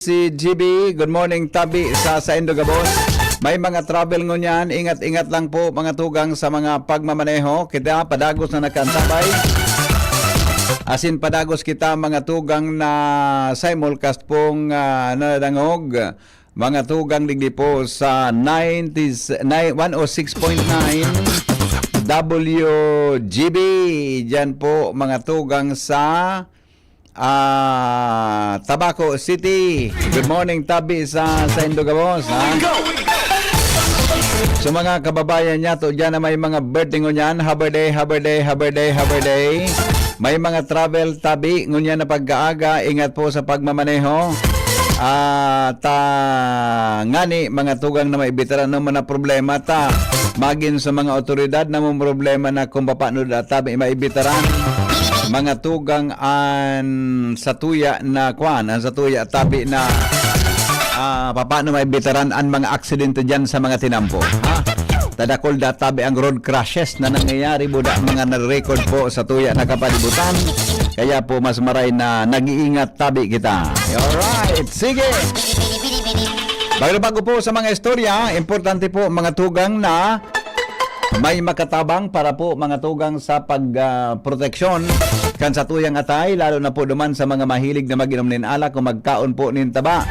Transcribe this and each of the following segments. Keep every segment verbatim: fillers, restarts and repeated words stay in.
Si G B, good morning, tabi sa saindo gabos. May mga travel ngunyan, ingat-ingat lang po mga tugang sa mga pagmamaneho. Kita, padagos na nagkaantabay. Asin padagos kita mga tugang na simulcast pong ah, nadangog. Mga tugang digdi po sa ninety, nine, one oh six point nine W G B. Diyan po mga tugang sa ah, Tabaco City. Good morning, tabi sa saindo gabos, ha? So mga kababayan niya, to dyan na may mga birthday ngunyan, happy day, happy day, happy day, happy day. May mga travel tabi ngunyan na pagkaaga, ingat po sa pagmamaneho. Ah, ta ngani mga tugang na may bitaran no man na problema ta magin sa mga otoridad na may problema na kung paano da tabi maibitaran mga tugang an satuya na kwan, an satuya tabi na ah, paano maibitaran an mga aksidente diyan sa mga tinampo, ha? Tadakol da tabi ang road crashes na nangyayari, buda mga na-record po sa tuya na kapalibutan. Kaya po mas maray na nag-iingat tabi kita. Alright, sige. Bago-bago po sa mga istorya, importante po mga tugang na may makatabang para po mga tugang sa pag ah, proteksyon kan satuyang atay, lalo na po duman sa mga mahilig na mag-inom nin alak o magkaon po nin taba.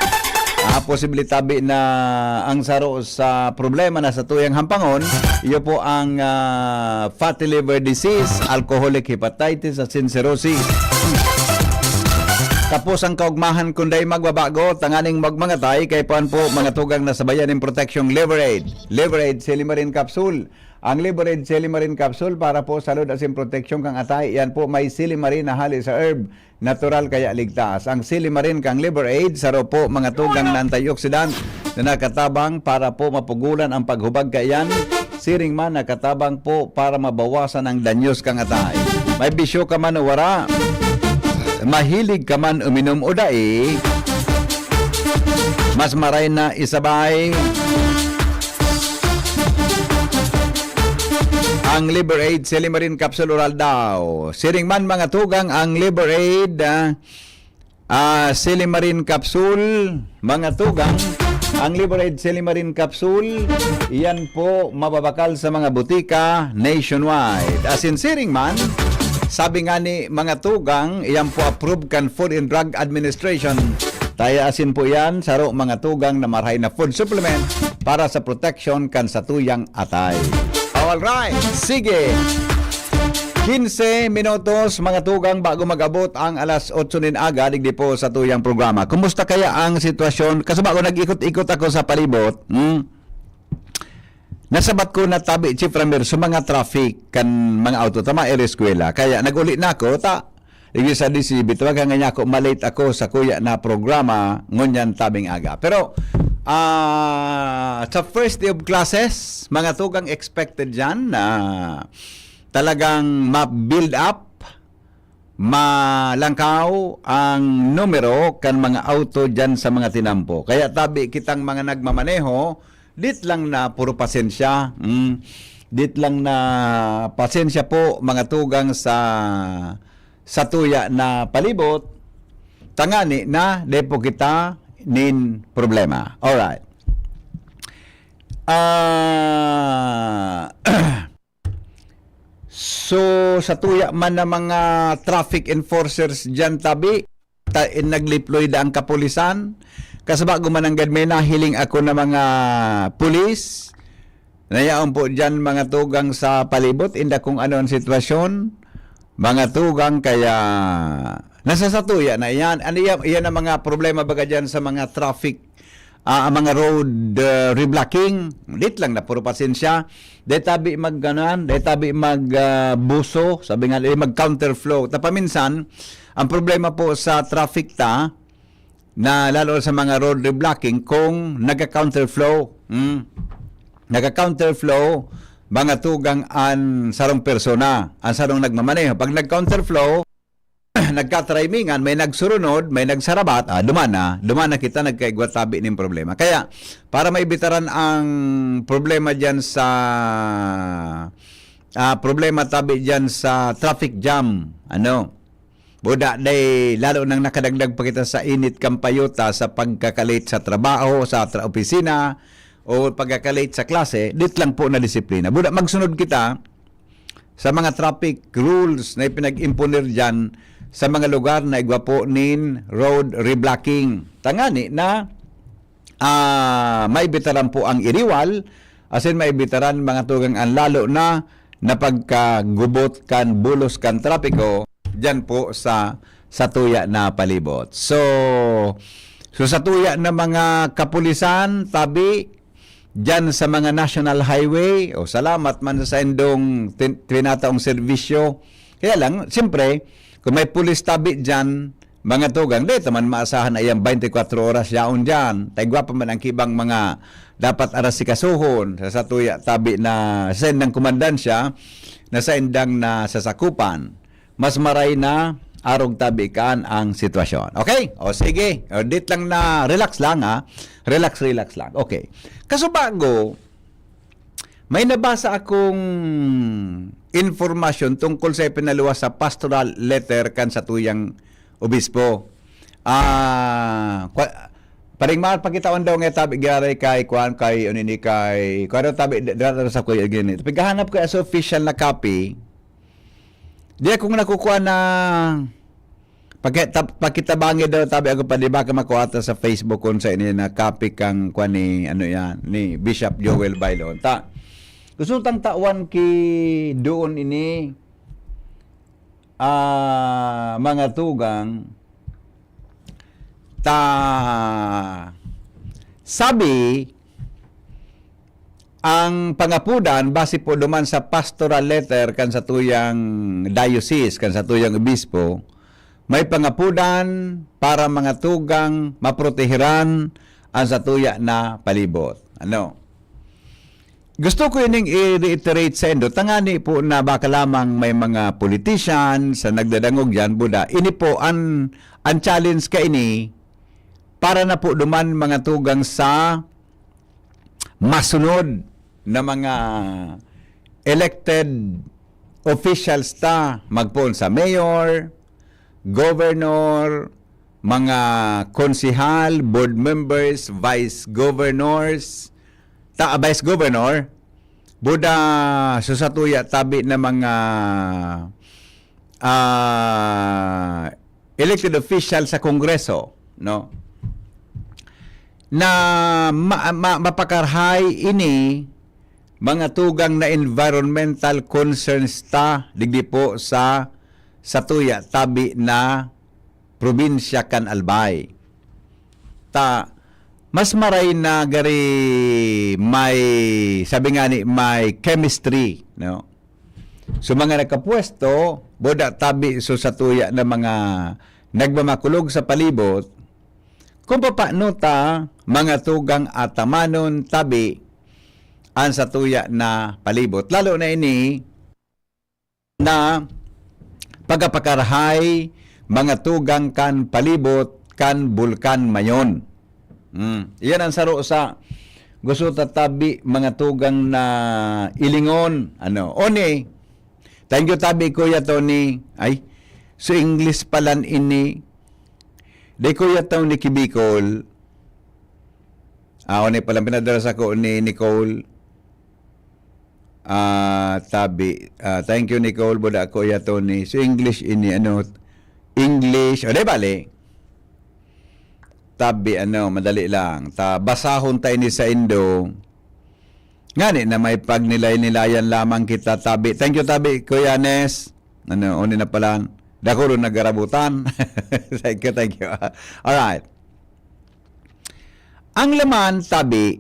Ah, posible tabi na ang saro sa problema na satuyang hampangon, iyo po ang ah, fatty liver disease, alcoholic hepatitis, at cirrhosis. Tapos ang kaugmahan kun dai magbabago, tanganing magmangatay, kay puan po mga tugang na sabayan nin proteksyong Liver Aid. Liver Aid Silimarin Capsule. Ang Liver Aid Silimarin Capsule para po sa load asin proteksyon kang atay. Yan po may silimarin na hali sa herb. Natural kaya ligtas. Ang silimarin kang Liver Aid, saro po mga tugang na antioxidant na nakatabang para po mapugulan ang paghubag kaiyan. Siring man nakatabang po para mabawasan ang danyos kang atay. May bisyo ka man o wara, mahilig ka man uminom o dai, mas maray na isabay ang Liver Aid Silimarin Capsule Oral daw. Siring man mga tugang ang Liver Aid, ah, ah, Silimarin Capsule, mga tugang, ang Liver Aid Silimarin Capsule, iyan po mababakal sa mga butika nationwide. Asin siring man, sabi nga ni mga tugang, iyan po approved kan Food and Drug Administration. Taya asin po iyan, saro mga tugang na marahay na food supplement para sa protection kan satuyang atay. Alright, sige. Quince minutos, mga tugang, bago mag-abot ang alas otso nin aga, digdi po sa tuyang programa. Kumusta kaya ang sitwasyon? Kasi bago nag-ikot-ikot ako sa palibot, hmm? Nasabat ko na tabi, Chief Ramir, sa mga traffic kan mga auto, tama, eri eskwela. Kaya nag-uli na ako, ta, Iglesia D C B, tawagan nga niya ako, malate ako sa kuya na programa, ngunyan tabing aga. Pero, ah, sa first day of classes, mga tugang expected dyan na talagang ma-build up, malangkaw ang numero kan mga auto dyan sa mga tinampo. Kaya tabi kitang mga nagmamaneho, dit lang na puro pasensya. Mm. Dit lang na pasensya po, mga tugang sa satuya na palibot, tangani na dai po kita nin problema. Alright. Ah, so, satuya man na mga traffic enforcers diyan tabi, ta, in nagliploy da ang kapulisan. Kasaba gumananggad may nahiling ako na mga pulis. Nayaon po diyan mga tugang sa palibot, inda kung ano ang sitwasyon. Mga tugang, kaya nasa satuya na iyan. Ano iyan, iyan ang mga problema baga diyan sa mga traffic, ah, ang mga road, ah, reblocking. Dit lang na puro pasensya. Dahil tabi mag, ano yan, dahil tabi mag, ah, buso, sabi nga, eh, mag counterflow. Tapaminsan, ang problema po sa traffic ta, na lalo sa mga road reblocking, kung nagka-counterflow, hmm, nagka-counterflow, mga tugang an sarong persona, an sarong nagmamaneho. Pag nag-counterflow, nagkatrimingan, may nagsurunod, may nagsarabat, ah, duman na, duman na kita nagkaigwa tabi ning problema. Kaya, para maibitaran ang problema diyan sa, ah, problema tabi diyan sa traffic jam, ano, Buda, day, lalo nang nakadagdag pa kita sa init kan payuta sa pagkakalate sa trabaho, sa tra-, opisina, o pagkakalate sa klase, dit lang po na disiplina. Buda, magsunod kita sa mga traffic rules na ipinag-imponer dyan sa mga lugar na igwa po nin road reblocking. Tangani na ah, maibitaran po ang iriwal, asin maibitaran mga tugang an lalo na napagkagubot kan bulos kan trapiko diyan po sa satuya na palibot. So, so satuya na mga kapulisan, tabi, diyan sa mga national highway, o salamat man sa indong tin-, tinataong serbisyo. Kaya lang, siyempre, kung may pulis tabi diyan, mga tugang, di ta man maasahan na iyang twenty-four oras yaon diyan. Taigwa pa man ang kibang mga dapat arasikasuhon sa satuya tabi na sa indang komandansya na sa indang nasasakupan. Mas maray na arog tabi kaan ang sitwasyon. Okay? O sige, o, dit lang na relax lang ha. Relax, relax lang. Okay. Kaso bago, may nabasa akong informasyon tungkol sa ipinaluwas sa pastoral letter kan satuyang obispo. Ah, kwa-, paring Mar, pakitawan daw nga tabi gyaray kay kuan, kay unini kay kuan daw tabi dra sa kuya gini. Paghahanap ko sa official na copy. Di akong nakukuha na pagka-, tab-, pakitabangi daw tabi ako pa, di ba, ka makuha ta sa Facebook kung sa ini na copy kang kuan ni, ano yan, ni Bishop Joel Bailon. Ta, gusto tang tawan ki doon ini, ah, mga tugang, ta, sabi, ang pangapudan, base po duman sa pastoral letter kan satuyang diocese, kan satuyang obispo, may pangapudan para mga tugang maprotehiran ang satuya na palibot. Ano? Gusto ko ining i-reiterate sa indo, tangani po na baka lamang may mga politician sa nagdadangog diyan, buda. Ini po an, an challenge kaini para na po duman mga tugang sa masunod na mga elected officials ta, magpoon sa mayor, governor, mga konsehal, board members, vice governors, ta, vice governor, buda sa satuya tabi na mga, ah, elected official sa Kongreso, no? Na ma-, ma-, mapakarahay ini mga tugang na environmental concerns ta digdi po sa satuya tabi na probinsya kan Albay. Ta, mas maray na gari may, sabi nga ni, may chemistry, no? So, mga nakapwesto, buda tabi so satuya na mga nagmamakulog sa palibot, kung papaano ta, mga tugang, atamanon tabi an satuya na palibot. Lalo na ini na pagapakarahay mga tugang kan palibot kan Bulkan Mayon. Hmm. Iyan ang saro sa gusto ta tabi, mga tugang, na ilingon. Ano? Oni, thank you tabi, Kuya Tony. Ay, so English palan ini. Di, Kuya Tony, ki Bicol. Ah, oni palan, pinadala sako ni Nicole. Ah, tabi. Ah, thank you, Nicole. Buda, Kuya Tony. So English ini, ano, English. O, di bale. Tabi, ano, madali lang. Ta, basahon ta ini sa indo. Ngani na may pagnilay-nilayan lamang kita, tabi. Thank you, tabi, Kuya Nes. Ano, oni na pala. Dakulo na garabutan. Thank you, thank you. Alright. Ang laman, tabi,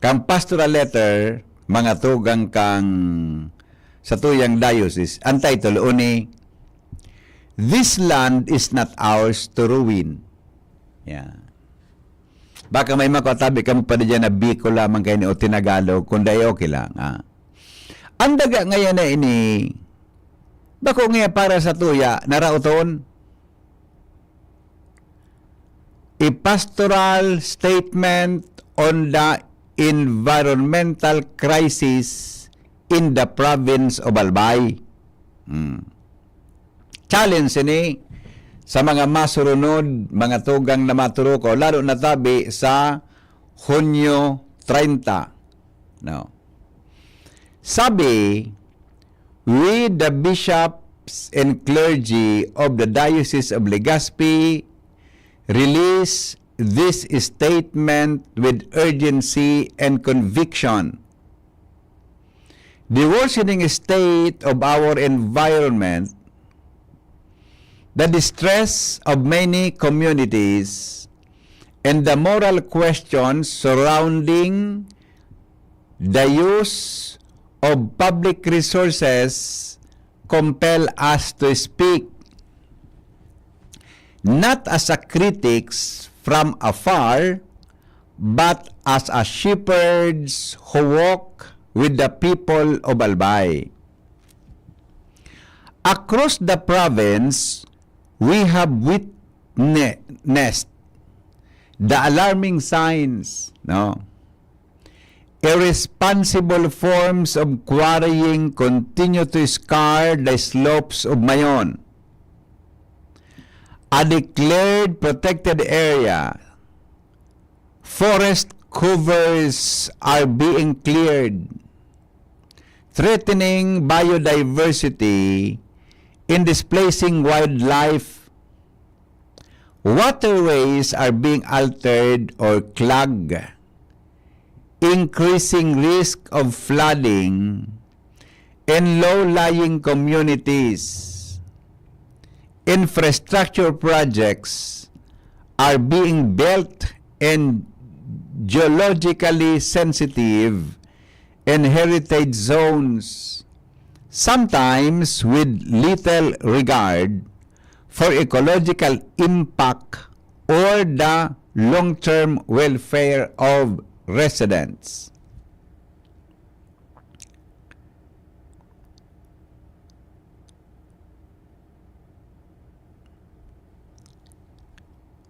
kang pastoral letter, mga tugang kang satuyang diocese, ang title, oni, "This land is not ours to ruin." Yeah. Baka may makatabi kamo pa diyan na Bicol lamang kayo o Tinagalog, kung dai, okay lang, ah. Ang daga ngayon na ini, bako nga para sa tuya, naraoton, a pastoral statement on the environmental crisis in the province of Albay. Hmm. challenge ini sa mga masurunod, mga tugang na maturukaw, lalo na tabi sa Hunyo treinta. No? Sabi, "We, the bishops and clergy of the Diocese of Legazpi, release this statement with urgency and conviction. The worsening state of our environment, the distress of many communities, and the moral questions surrounding the use of public resources compel us to speak, not as a critics from afar, but as a shepherds who walk with the people of Albay." Across the province, we have witnessed the alarming signs, no? Irresponsible forms of quarrying continue to scar the slopes of Mayon. A declared protected area, forest covers are being cleared, threatening biodiversity and displacing wildlife. Waterways are being altered or clogged, increasing risk of flooding in low-lying communities. Infrastructure projects are being built in geologically sensitive and heritage zones, sometimes with little regard for ecological impact or the long-term welfare of residents.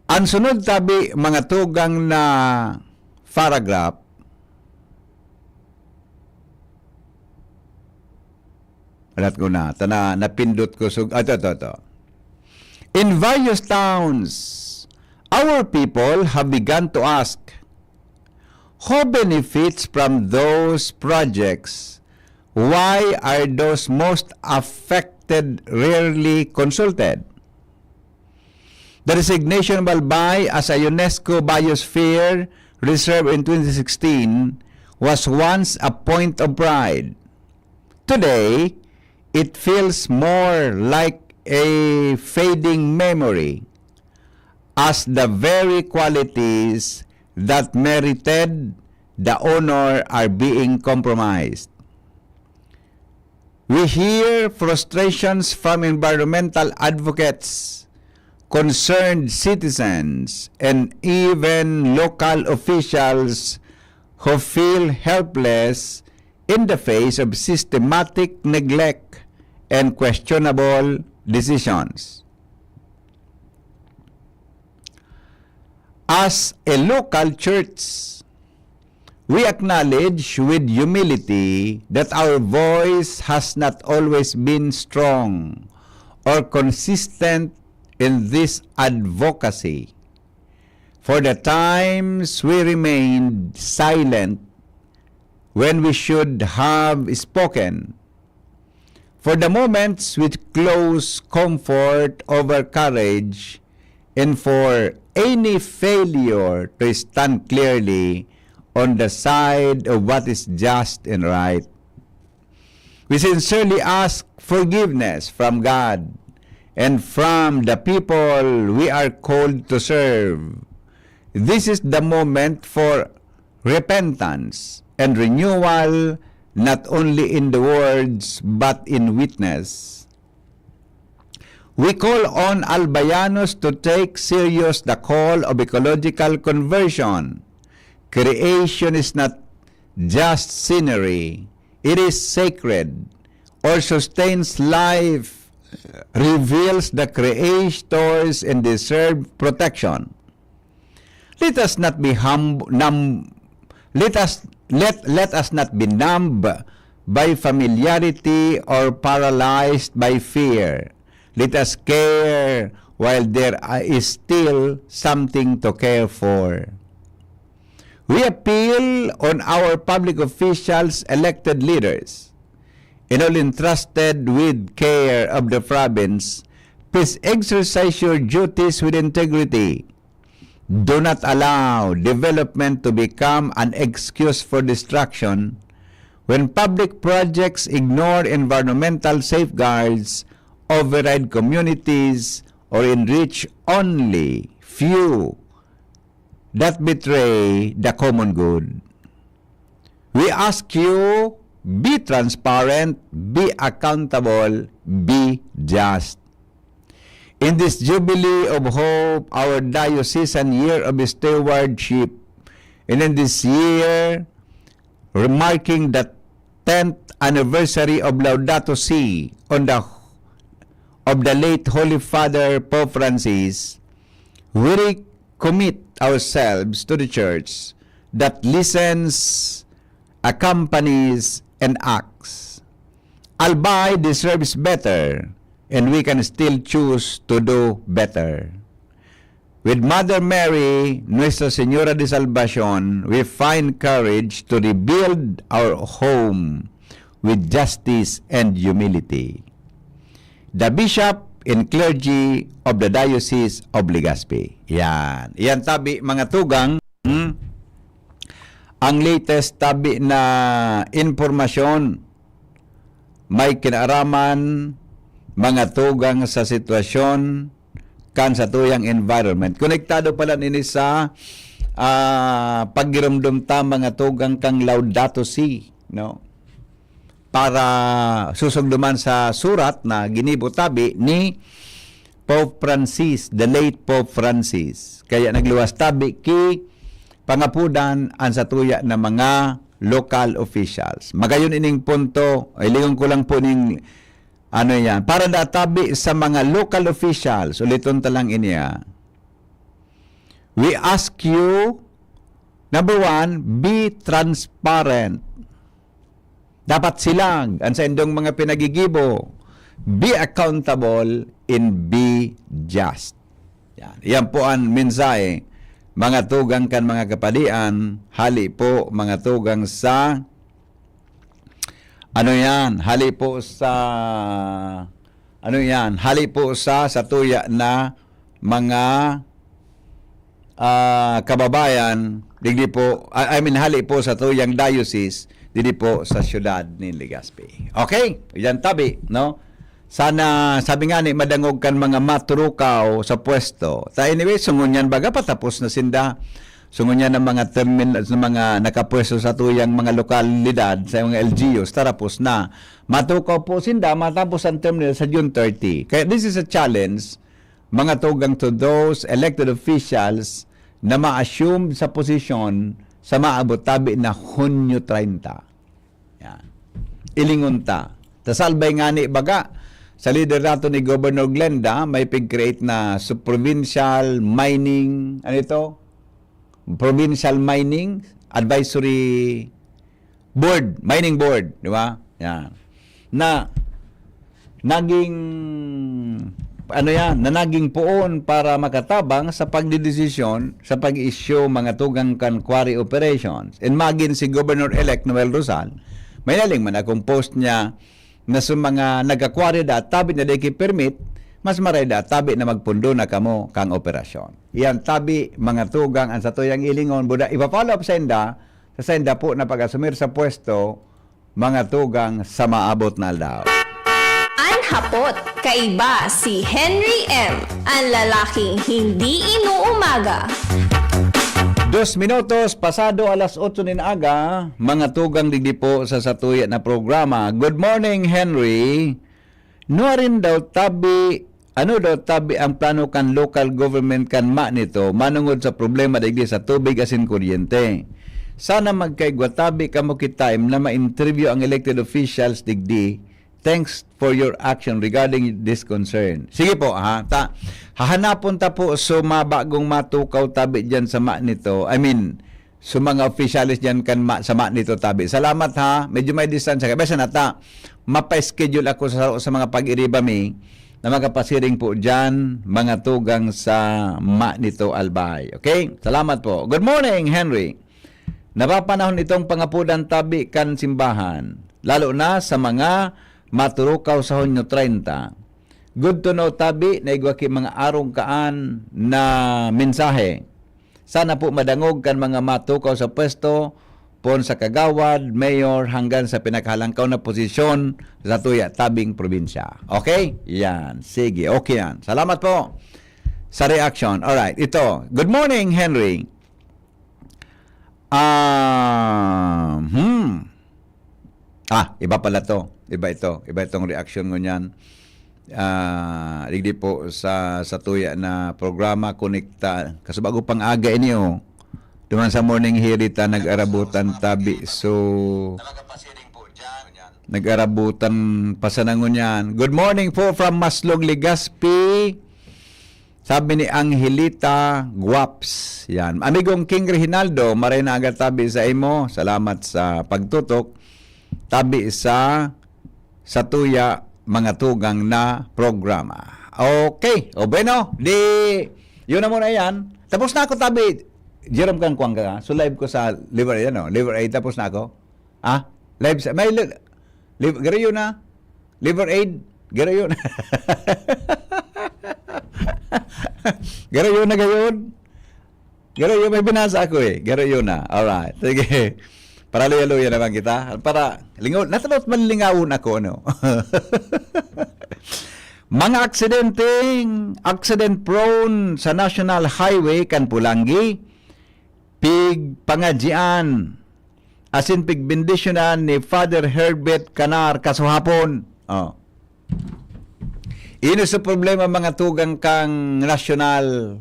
Ang sunod tabi, mga tugang na paragraph, alat ko na, ta na, napindot ko, sug-, ah, ito, ito, ito. In various towns, our people have begun to ask, "Who benefits from those projects? Why are those most affected rarely consulted?" The resignation of Albay as a UNESCO Biosphere Reserve in twenty sixteen was once a point of pride. Today, it feels more like a fading memory, as the very qualities that merited the honor are being compromised. We hear frustrations from environmental advocates, concerned citizens, and even local officials who feel helpless in the face of systematic neglect and questionable decisions. As a local church, we acknowledge with humility that our voice has not always been strong or consistent in this advocacy. For the times we remained silent when we should have spoken, for the moments we close comfort over courage, and for any failure to stand clearly on the side of what is just and right. We sincerely ask forgiveness from God and from the people we are called to serve. This is the moment for repentance and renewal, not only in the words but in witness. We call on Albayanos to take serious the call of ecological conversion. Creation is not just scenery, it is sacred, or sustains life, reveals the creators, and deserve protection. Let us not be hum-, numb-, let us, let, let us not be numb by familiarity or paralyzed by fear. Let us care while there is still something to care for. We appeal on our public officials, elected leaders, and all entrusted with care of the province, please exercise your duties with integrity. Do not allow development to become an excuse for destruction when public projects ignore environmental safeguards, override communities, or enrich only few that betray the common good. We ask you, be transparent, be accountable, be just. In this Jubilee of Hope, our diocesan year of stewardship, and in this year, remarking the tenth anniversary of Laudato Si on the, of the late Holy Father Pope Francis, we recommit ourselves to the Church that listens, accompanies, and acts. Albay deserves better, and we can still choose to do better. With Mother Mary, Nuestra Señora de Salvacion, we find courage to rebuild our home with justice and humility. The Bishop and Clergy of the Diocese of Legazpi. Yan. Yan tabi, mga tugang. Hmm? Ang latest tabi na impormasyon may kinaaraman, mga tugang, sa sitwasyon kan satuyang environment. Konektado pala nini sa, ah, paggiromdom ta, mga tugang, kang Laudato Si, no? Para susugduman sa surat na ginibo tabi ni Pope Francis, the late Pope Francis. Kaya nagluwas tabi ki pangapodan an satuya na mga local officials. Magayon ining punto, ay lingon ko lang po ning ano yan. Para da tabi sa mga local officials, uliton ta lang ini, ah. We ask you, number one, be transparent. Dapat silang, ang saindong mga pinagigibo, be accountable and be just. Yan. Yan po ang mensahe, mga tugang kan mga kapadian, hali po, mga tugang sa, ano yan, hali po sa, ano yan, hali po sa, satuya na mga, ah, kababayan, digdi po, I, I mean, hali po sa tuyang diocese, digdi po sa siyudad ni Legazpi. Okay? Yan tabi, no? Sana, sabi nga ni, madangog kan mga maturukaw sa pwesto. Ta anyway, so ngunyan baga, patapos na sinda. So ngunyan ang mga termin-, sa mga nakapwesto sa tuyang mga lokalidad, sa mga L G Us, tarapos na. Matukaw po sinda, matapos ang term nila sa June thirty. Kaya this is a challenge, mga tugang, to those elected officials na ma-assume sa posisyon sa maabot tabi na Hunyo treinta. Yan. Ilingon ta. Ta sa albay ngani baga, sa liderato ni Governor Glenda, may pig-create na sa provincial mining, ano ito? Provincial Mining Advisory Board, Mining Board, di ba? Yan. Na naging, ano yan, na naging poon para makatabang sa pagdedesisyon sa pag-issue, mga tugang, kan quarry operations. And magin si Governor-elect Noel Rosal, may naling man akong post niya na sa mga nagka-quarry da, tabi na dai ki permit, mas maray da, tabi na magpundo na kamo kang operasyon. Iyan tabi, mga tugang, ang satuyang ilingon, buda, ipa-follow up sa inda, sa, sa inda po na pag-asumir sa pwesto, mga tugang, sa maabot na aldaw. An hapot, kaiba si Henry M, an lalaking hindi inuumaga. Dos minutos pasado alas otso nin aga, mga tugang, digdi po sa satuya na programa. Good morning, Henry. Nuarin daw tabi, ano daw tabi ang plano kan local government kan MAC nito manongod sa problema digdi sa tubig asin kuryente? Sana magkaigwa tabi kamo ki time na ma-interview ang elected officials digdi. Thanks for your action regarding this concern. Sige po, ha? Ta, hahanapon ta po so mabagong matukaw tabi diyan sa MAC nito. I mean, so mga opisyalis diyan kan MAC, sa MAC nito tabi. Salamat, ha. Medyo may distansya. Kaya basta nata, mapa-schedule ako sa, sa mga pag-iriba mi na makapasiring po diyan, mga tugang sa Manito Albay. Okay? Salamat po. Good morning, Henry. Napapanahon itong pangapudan tabi kan simbahan, lalo na sa mga maturukaw sa Hunyo treinta. Good to know tabi na igwa ki mga arog kaan na mensahe. Sana po madangog kan mga matukaw sa pwesto, pon sa kagawad, mayor, hanggang sa pinakahalangkaw na posisyon sa tuya tabing probinsya. Okay? Yan. Sige, okay yan. Salamat po sa reaction. Alright, ito. Good morning, Henry. Ah, hmm. Ah, iba pala to. Iba ito. Iba itong reaction ngunyan. Ah, digdi po sa, sa tuya na programa, Konekta. Kasubago pang aga ini, oh. Duman sa morning hirita, nag-arabutan tabi. So, nag-arabutan pa sana ngunyan. Good morning po from Maslog, Legazpi. Sabi ni Angelita Guaps. Yan. Amigong King Reginaldo, maray na aga tabi sa imo. Salamat sa pagtutok. Tabi sa, sa tuya, mga tugang na programa. Okay. O bueno, di, yun na muna yan. Tapos na ako, tabi. Jerome, kan kuwang ka, ha? So, live ko sa Liver Aid, ano? Liver Aid, tapos na ako. Ah? Live sa, may li-, liv-, garo yun, ha? Liver Aid, garo yun. Garo yun na gayon. Garo yun, may binasa ako eh. Garo yun na. Alright. Sige. Para luya-luya naman kita. Para lingaw, natalot malilingawon ako, ano? Mga aksidenteng, accident prone sa National Highway kan Pulangi, pigpangadyian, asin pigbendisyonan ni Father Herbert Canar kasuhapon. Oh. Ini sa problema, mga tugang, kan nasyonal,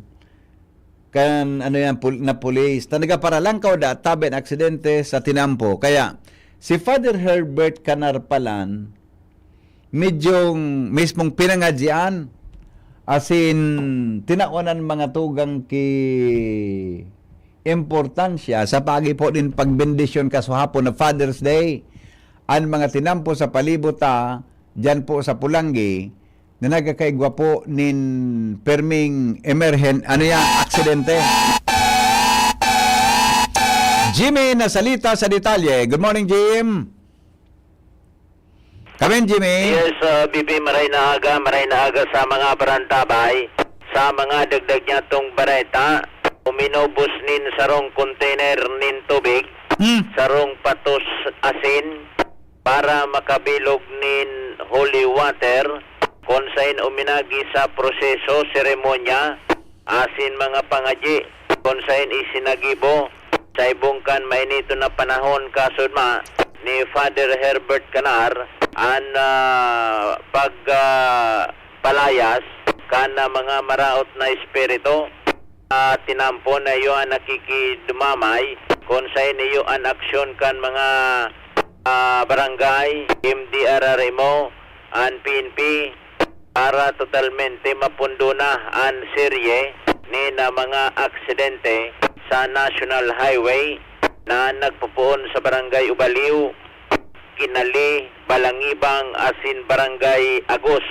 kan ano yan, pul-, na pulis, na nagaparalangkaw da tabi an aksidente sa tinampo. Kaya, si Father Herbert Canar palan, medyong mismong pinangadyian, asin tinawan an mga tugang ki importansya sa paagi po nin pagbendisyon kasuhapon na Father's Day. An mga tinampo sa palibot ta, diyan po sa Pulangi, na nagkakaigwa po nin perming emerhen-, ano yan, aksidente. Jimmy Nasalita sa detalye. Good morning, Jim. Kamen, Jimmy. Yes, uh, B B, maray na aga, maray na aga sa mga barantabay. Sa mga dagdag niya tong bareta, uminubos nin sarong container nin tubig, Hmm. sarong patos asin, para makabilog nin holy water, kun saen uminagi sa proseso, seremonya, asin mga pangadyi, kun saen isinagibo sa ibong kan mainiton na panahon, kasudma ni Father Herbert Canar an, ah, pag, ah, palayas kan, ah, mga maraot na espiritu. Ah, tinampo na iyo an nakikidumamay kun saen iyo an aksyon kan mga, ah, barangay, M D R R M O, an P N P, para totalmente mapundo na an serye nin, ah, mga aksidente sa National Highway na nagpopoon sa Barangay Ubaliw, Kinali, Balangibang asin Barangay Agos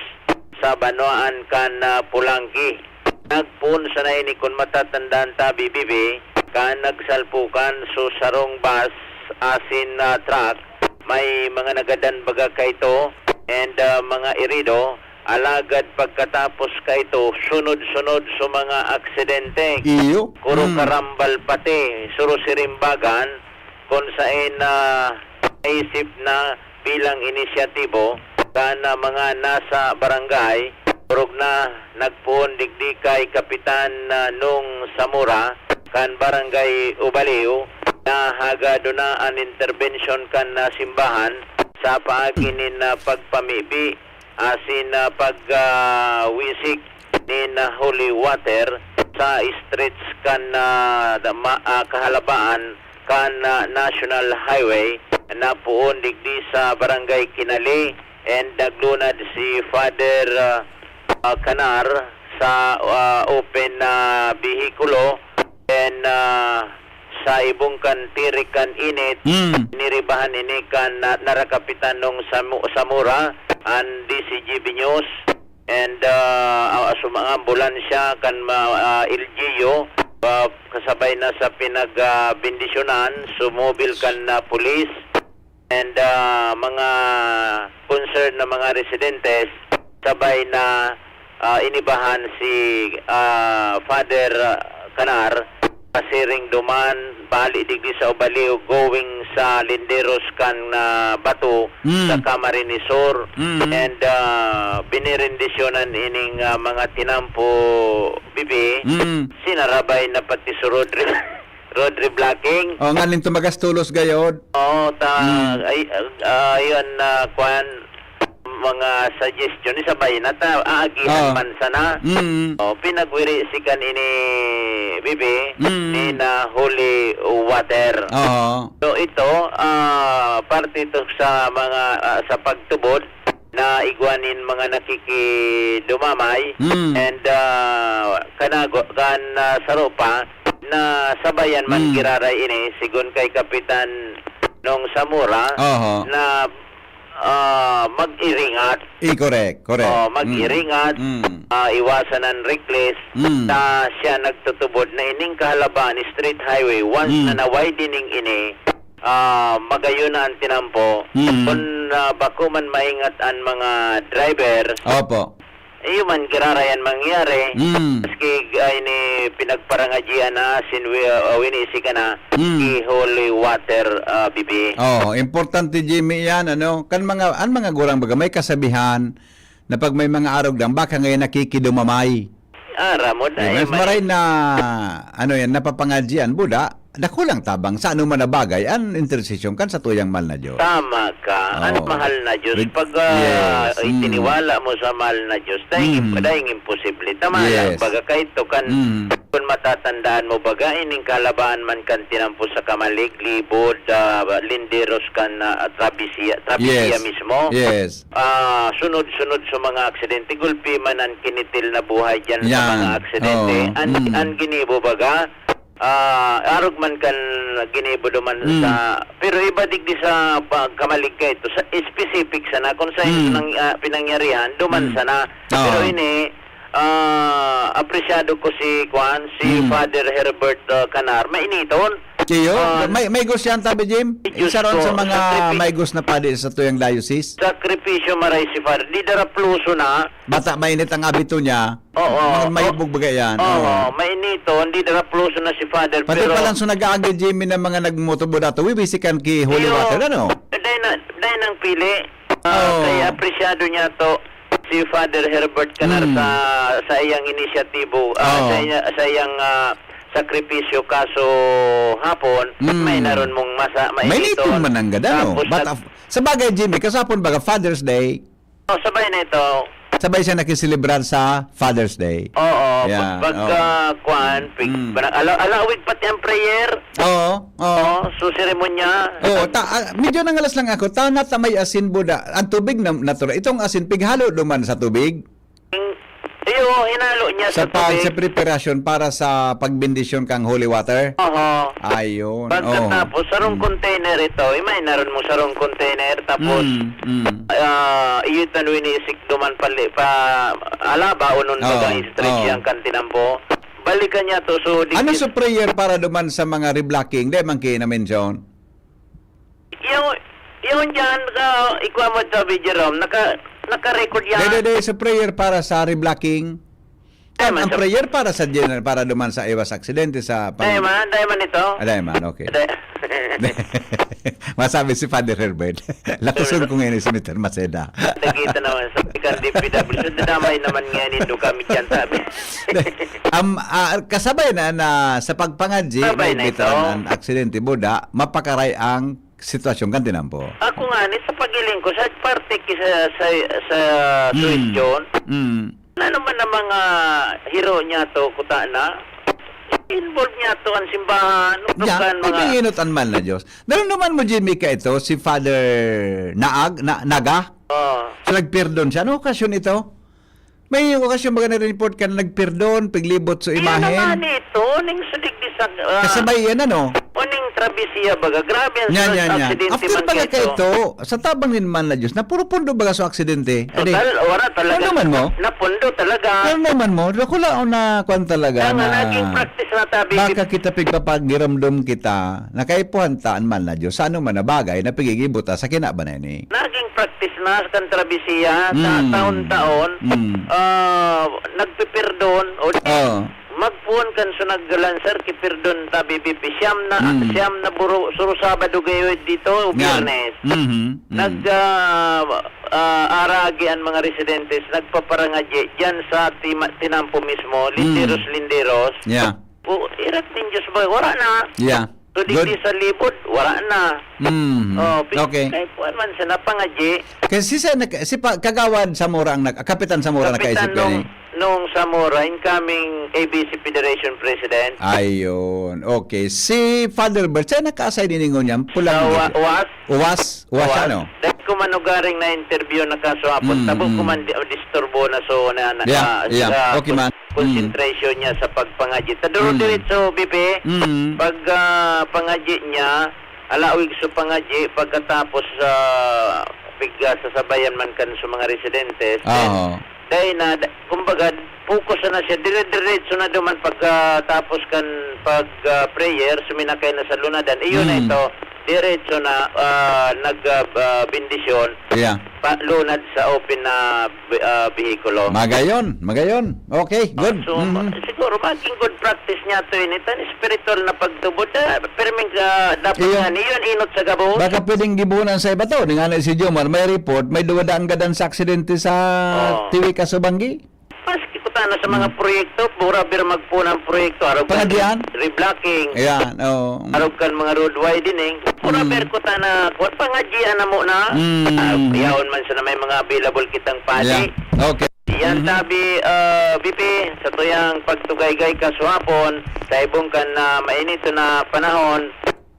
sa banwaan kan, ah, Pulangi. Nagpoon sana ini, kun matatandaan ta, B B B, kan nagsalpukan so sarong bus asin, ah, truck. May mga nagadan baga kaito and, ah, mga irido. Alagad pagkatapos kaito, sunod-sunod so mga aksidente. Iyo. Kuro Mm. karambal pati, suro sirimbagan, kun saen na naisip na bilang inisyatibo kan, ah, mga nasa barangay, orog na nagpoon digdi kay Kapitan, ah, Nung Samora kan Barangay Ubaliw, na hagado na an interbensyon kan, ah, simbahan sa paagi nin, ah, pagpamibi asin, ah, pag, ah, wisik nin, ah, holy water sa streets kan, ah, da-, ma-, ah, kahalabaan kan, ah, National Highway na poon digdi sa Barangay Kinali, and naglunad si Father, ah, ah, Canar sa, ah, open na behikulo. Then, ah, sa ibong kan tirik kan init, Mm. niribahan ini kan na-, narakapitan nung Samu-, Samora, an D C G B News. And, ah, ah, so mga ambulansya kan ma-, ah, L G U, ah, kasabay na sa pinag, ah, bendisyonan, sumobil kan, ah, pulis. And, ah, mga concerned na mga residentes, sabay na, ah, inibahan si, ah, Father, ah, Canar, pasiring duman, bali digdi sa Ubaliw, going sa Linderos kan, ah, Bato, Mm. sa Camarines Sur. Mm. And, ah, binirindisyonan ining, ah, mga tinampo, bibi. Mm. Sinarabay na pati si Rodri, Rodri Blacking. Oh, nganing tumagas tolos gayod. Oo, ta-, Mm. ay, ah, ayun, ah, kwan, mga suggestion, isabay na ta, aagihan Ah. man sana. Mm. Oh, pinagwiri si kan ini, bibi, Mm. ni na holy water. Oo. So, ito, ah, parte ito sa mga, ah, sa pagtubod na igwa nin mga nakikidumamay. Mm. And, ah, kanago-, kan, ah, saro pa, na sabayan man Mm. giraray ini, sigon kay Kapitan Nong Zamora, Oho. na, ah, mag-iringat. Eh, correct, correct. Oh, Mm. mag-iringat, Mm. ah, iwasan ang reckless, Mm. na siya nagtutubod na ining kahalabaan, street highway, once Mm. na na-widening ini, ah, magayon na ang tinampo. Mm. Kung, ah, bako man maingat ang mga driver, Opo. iyo man, giraray an mangyari. Mm. Maski, ah, ini pinagparangadyian na, sin wi-, ah, winisi ka na, Mm. i-holy water, ah, bibi. Oh, importante, Jimmy, yan, ano? Kan mga, an mga gurang baga, may kasabihan na pag may mga arog lang, baka ngayon nakikidumamay. Ah, ramod na, Di ba? eh, Mas may maray na, ano yan, napapangadyian, buda, dakulang tabang sa anuman na bagay, an intercession kan sa tuyang mahal na Diyos. Tama ka. An Oo. mahal na Diyos, With pag, ah, Yes. Mm. itiniwala mo sa mahal na Diyos, dahil, Mm. dahil imposible. Tama lang, Yes. baga kahit to kan, Mm. kung matatandaan mo, baga, ining kalabaan man kan tinampo sa Camalig, Libod, ah, Linderos kan, ah, Travesía, Travesía Yes. mismo. Yes. Ah, sunod-sunod sa mga aksidente, gulpi man an kinitil na buhay diyan sa Yan. mga aksidente. Oo. An, Mm. an ginibo, baga, ah, arog man kan ginibo duman Mm. sa, pero iba digdi sa pagkamalig ka ito, sa specific sana, kung sa Mm. nang, ah, pinangyarihan, duman Mm. sana. Oo. Pero ini, ah, apresyado ko si, kuan, si Mm. Father Herbert, ah, Canar, mainiton. Iyo, Ah, may, may gusyan tabi, Jim? Diyos Isa ron ko, sa mga sakripi- may gus na padi sa tuyang diocese. Sakripisyo maray si Father. Di darapluso na. Bata, mainit ang abito niya. Oo. Mga mayubog baga yan. Oo, Oo. mainiton, di darapluso na si Father, Pati pero pa lang so nag-aagi, Jimmy, ng mga nagmotobo dato, wibisikan ki holy Iyo. water, ano? Dahil na, dahil nang pili, ah, Oo. kaya apresyado niya to si Father Herbert Canar Mm. sa, sa iyang inisyatibo, ah, Oo. sa iya-, sa iyang, ah, sakripisyo kaso hapon, Mm. may naron mong masa-, May mainiton. nitong mananggad, ano? Tapos But nag- of, sa bagay, Jimmy, kasapon baga Father's Day, Oh, sabay na ito. Sabay siya nakiselebrar sa Father's Day. Oo, Yeah, pag, pagka, oo. kwan, pig-, Mm. parang ala-, alawig pati ang prayer. Oo, oo. Oo, so seremonya. Oo, ta-, ah, medyo nangalas lang ako. Tana ta may asin buda. Ang tubig na natural. Itong asin, pighalo duman sa tubig. Iyo, hinalo niya Sa sa pag-, tubig. sa preparasyon para sa pagbendisyon kang holy water? Oho. Ayun, Pagkatapos, oo. sarong Mm. container ito, imay naron mo sarong container, tapos, Mm, mm. ah, iyo tanwini isik duman pali-, pa alaba, unon Oo, baga stretch oo. yang kantinampo. Balikan niya to, so, di Ano is sa prayer para duman sa mga reblocking? Di man kayo na-mention? Yung, yung dyan, ka, ikuha mo ito, Jerome, naka, naka-record yan. Dede, dede, sa prayer para sa reblocking. Ay, Ang, man, ang sa prayer para sa general, para duman sa iwas aksidente sa pang- Dahil man, dahil man ito. Ah, dahil man, okay. Dahil- Masabi si Father Herbert. Lakuson ko ngayon si Mister Maceda. Nakita naman sa ikan D P W. So, dadamay naman ngayon indo kami dyan, sabi. Am, ah, kasabay na, na sa pagpangadji, Sabay may na ito. bitaran ang aksidente, buda, mapakaray ang sitwasyon kan tinampo. Ako nga, ni sa pagiling ko, sa parte ki sa, sa, sa Mm. suwestyon, Mm. ano man ang mga hiro niya to, kuta na? Involve niya to ang simbahan, no? Ya, Kan mga pag-iinot ang mahal na Diyos. Naramdaman mo, Jimmy, ka ito, si Father Naag, na, Naga? Oo. So, nagpirdon siya. Ano okasyon ito? May okasyon baga na-report ka na nagpirdon, piglibot sa Iyo imahen? naman ito, ning sudig di sa, ah, Kasabay yan, ano? o ning Trabisiya baga, grabe ang Yan, sunod yan, yan. aksidente After man baga kayo kaito, sa tabang nin man na Diyos, napurupundo baga sa aksidente. Adi, Total, wala talaga. ano man mo? Napundo talaga. Ano naman mo? Dakula o na kwan talaga Kaya nga, na naging practice na tabi. baka kita pigpapagiramdom kita, nakaipuhan ta an man na Diyos, sa ano man na bagay na pigigibo ta sa kinaban na ini. Naging practice na kan trabisiya sa Mm. taon-taon, Mm. ah, nagpipirdon o di Oo. Magpoon kan so naglansar ki Pirdon tabi, Bibi. Siyam na, Mm. siyam na buro, suro Sabado gayo dito, o Yan. Biyernes. Mhm. Mm. Nag, ah, ah, aragi an mga residentes, nagpaparangadye diyan sa tima-, tinampo mismo, Mm. linderos, linderos. Yeah. O, irat nin Diyos ba? Wala na. Yeah. So, digdi Good. sa libod, wala na. Mm. Oh, pi-, Okay. kay kuwan man sa napangadye. Kasi sa nak-, si pa-, Kagawad Zamora ang nag-, Kapitan Zamora Kapitan nakaisip nung, kani. nung Zamora, incoming A B C Federation President. Ayun. Okay. Si Father Bert, siya naka-assign ini ngunyan? Pulang Sa wa-, uwas? Uwas? Uwas siya, Uwas. no? Dahil ko manugaring na interview na kaso hapon, Mm, tabo mm. ko man di-, disturbo na so na, na, Yeah, na, yeah. sa Okay, man. Mm. concentration niya sa pagpangadyi. Sa duro Mm. diretso, Bibi, Mm. pag, ah, pangadyi niya, alawig sa pangadyi, pagkatapos sa pigsasabayan man kan sa mga residentes, then, Oo. dahil na, da-, kumbaga, focus na siya, dire-diretso na duman pagkatapos kan pag, ah, prayer, suminakay na sa lunadan. Iyon na Mm. ito, diretso na, ah, nag, ah, ah, bendisyon, Yeah. pa, lunad sa open na bi-, ah, behikulo. Magayon, magayon. Okay, Ah, good. so, Mhm. siguro maging good practice niya to, ini tan spiritual na pagtubod. Ah, pirming, ah, dapat Iyo. nga, niyon inot sa gabos. Baka pwedeng gibunan sa iba to. Ni nga na si Jomar, may report, may duwa daan gadan sa aksidente sa Oo. Tiwi, Kasubanggi. Maski ko tana sa mga Hmm. proyekto, pura bir magpunang proyekto, arog kan Pangadyan? reblocking, Ayan, oo. arog kan mga road widening, pura Hmm. bir ko tana, kwan, pangadyian na muna. Hmm. Ah, yaon man sana may mga available kitang padi. Yeah. Okay. Yan Mhm. tabi, ah, B P, sa tuyang pagtugaygay kasuhapon, sa ibong kan, ah, mainito na panahon,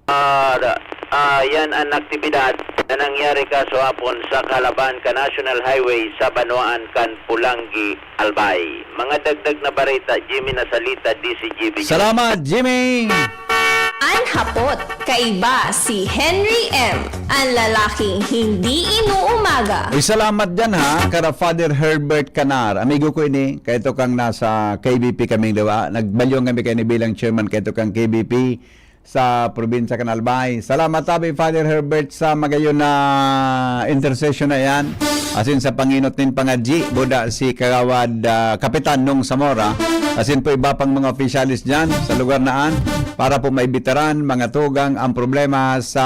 ah, da-, ah, yan ang aktibidad na nangyari kasuhapon sa kalaban ka National Highway sa banwaan kan Pulanggi, Albay. Mga dagdag na bareta, Jimmy Nasalita, D C G B. Salamat, Jimmy! An hapot, kaiba si Henry M, an lalaking hindi inuumaga. Uy, salamat dyan, ha, kara Father Herbert Canar. Amigo ko ini, kaito kang nasa K B P kaming duwa. Nagbalyon kami kaini bilang chairman kaito kang K B P sa probinsya kan Albay. Salamat tabi, Father Herbert, sa magayon na intercession na iyan. Asin sa panginot nin pangadyi, buda si Kagawad, ah, Kapitan Nong Zamora. Asin po iba pang mga opisyalis dyan sa lugar na an para po maibitaran, mga tugang ang problema sa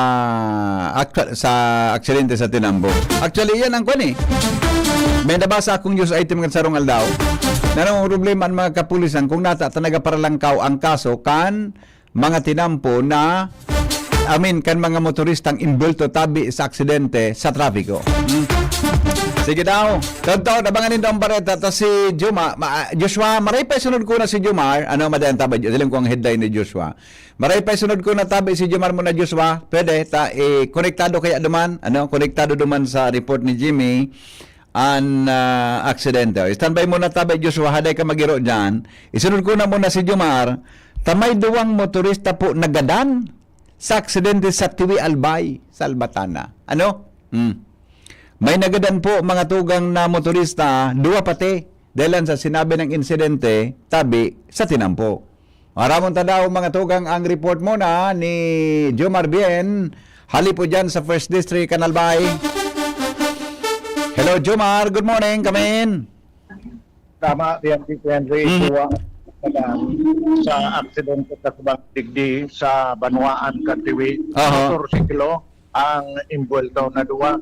ak-, sa aksidente sa Tinambo. Actually, yan ang kwan eh. May nabasa akong news item kan sarong aldaw na problema ang mga kapulisan kung nata ta nagaparalangkaw ang kaso kan mga tinampo na, I mean, kan mga motoristang imbulto tabi sa aksidente sa trapiko. Hmm. Sige daw. Tonton, abangan nindo ang bareta. Ta si Juma, ma-, Joshua, maray pa isunod ko na si Jumar. Ano, madayan tabi, siling ko ang headline ni Joshua. Maray pa isunod ko na tabi si Jumar mo na Joshua. Pwede, ta, eh, konektado kaya duman. Ano, konektado duman sa report ni Jimmy. An, ah, aksidente. O, standby muna tabi, Joshua, haday ka magiro dyan. Isunod ko na muna si Jomar. Ta may duwang motorista po nagadan sa aksidente sa Tiwi Albay, Salvatana. Ano? Hmm. May nagadan po, mga tugang na motorista, duwa pati, dahil sa sinabi ng insidente, tabi sa tinampo. Maramon ta daw, mga tugang, ang report muna ni Jomar Bien. Hali po dyan sa First District, Canal Bay. Hello, Jomar. Good morning. Come in. Tama, P M T P Henry, Mhm. duwa sa aksidente sa Subang Digdi sa Banwaan, Kantiwi. Aha. Motorsiklo ang imbuwelto na duwa.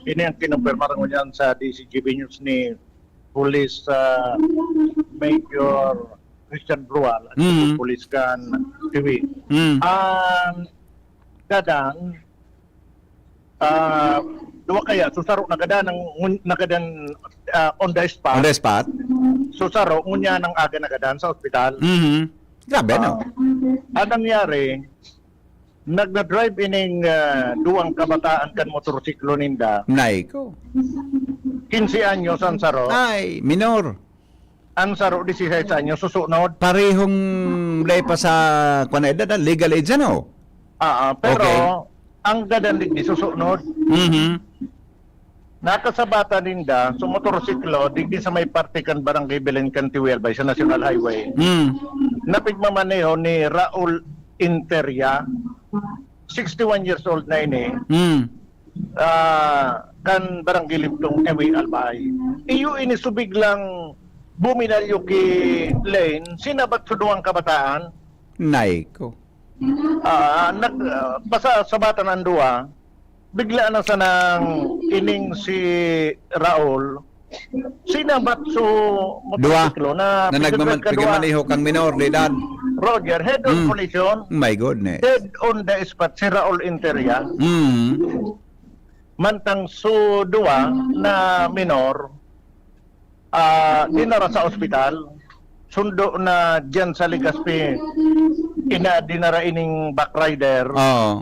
Ini ang kinumpirma ngunyan sa D C G B News ni Police, ah, Major Christian Brual at Mhm. Police kan Tiwi. Mhm. Ang gadang, ah, duwa kaya, so saro nagadan ang ngun-, nagadan, ah, on the spot. On the spot? So saro, ngunya nang aga nagadan sa ospital. Mhm. Grabe, no? Ah, ang nangyari, nagdadrive ining, ah, duwang kabataan kan motorsiklo ninda. Nay ko. Quince anyos ang saro. Ay, minor. Ang saro, dieciséis anyos, susunod. Parehong lay pa sa, kwan na edad, ah, legal age, ano? Ah, ah, pero Okay. ang gadan digdi susunod. Mhm. Nakasabatan ninda sa motorsiklo digdi sa may parte kan Barangay Belen kan Tiwi Albay sa National Highway. Mm. Napigmamaneho ni Raul Interia, sixty-one years old na ini, Mm. ah, kan Barangay Limtong, Tiwi, Albay. Iyo ini subig lang buminalyo ki lane, sinabat sa duwang kabataan. Nay ko. Ah, nag, ah, basta sabatan ang duwa, bigla na sanang ining si Raul, sinabat so Duwa motorsiklo na, Na nagmaman- kadwa. Pigmamaneho kang minor de edad. Roger, head-on Mm. collision, My goodness. dead on the spot si Raul Interia. Mm. Mantang so duwa na minor, ah, dinara sa ospital. Sundo na diyan sa Legazpi, ina dinara ining back rider Oo.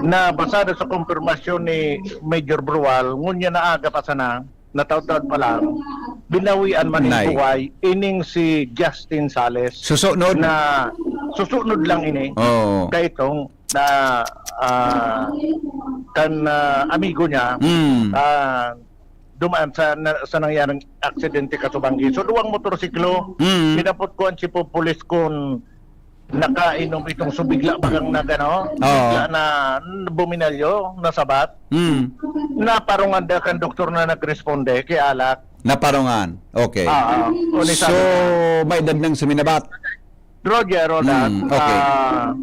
na basado sa kumpirmasyon ni Major Brual, ngunya na aga pa sana, nataod-taod pa lang, binawian man ning Nay. buhay ining si Justin Sales Susunod. na susunod lang ini Oo. kaitong na ah, kan ah, amigo niya Mm. ah, dumaan sa na, sa nangyaring aksidente kasubanggi. So duwang motorsiklo, Mm. pinapot ko ang chief of police kung nakainom itong subigla bagang na gano, Oo. bigla na buminalyo, nasabat. Mm. Naparungan da kan doktor na nagresponde kay alak. Naparungan. Okay. Ah, ah. O, ni So, sabi- may edad nang suminabat. Roger, Roland, Mm, okay. ah,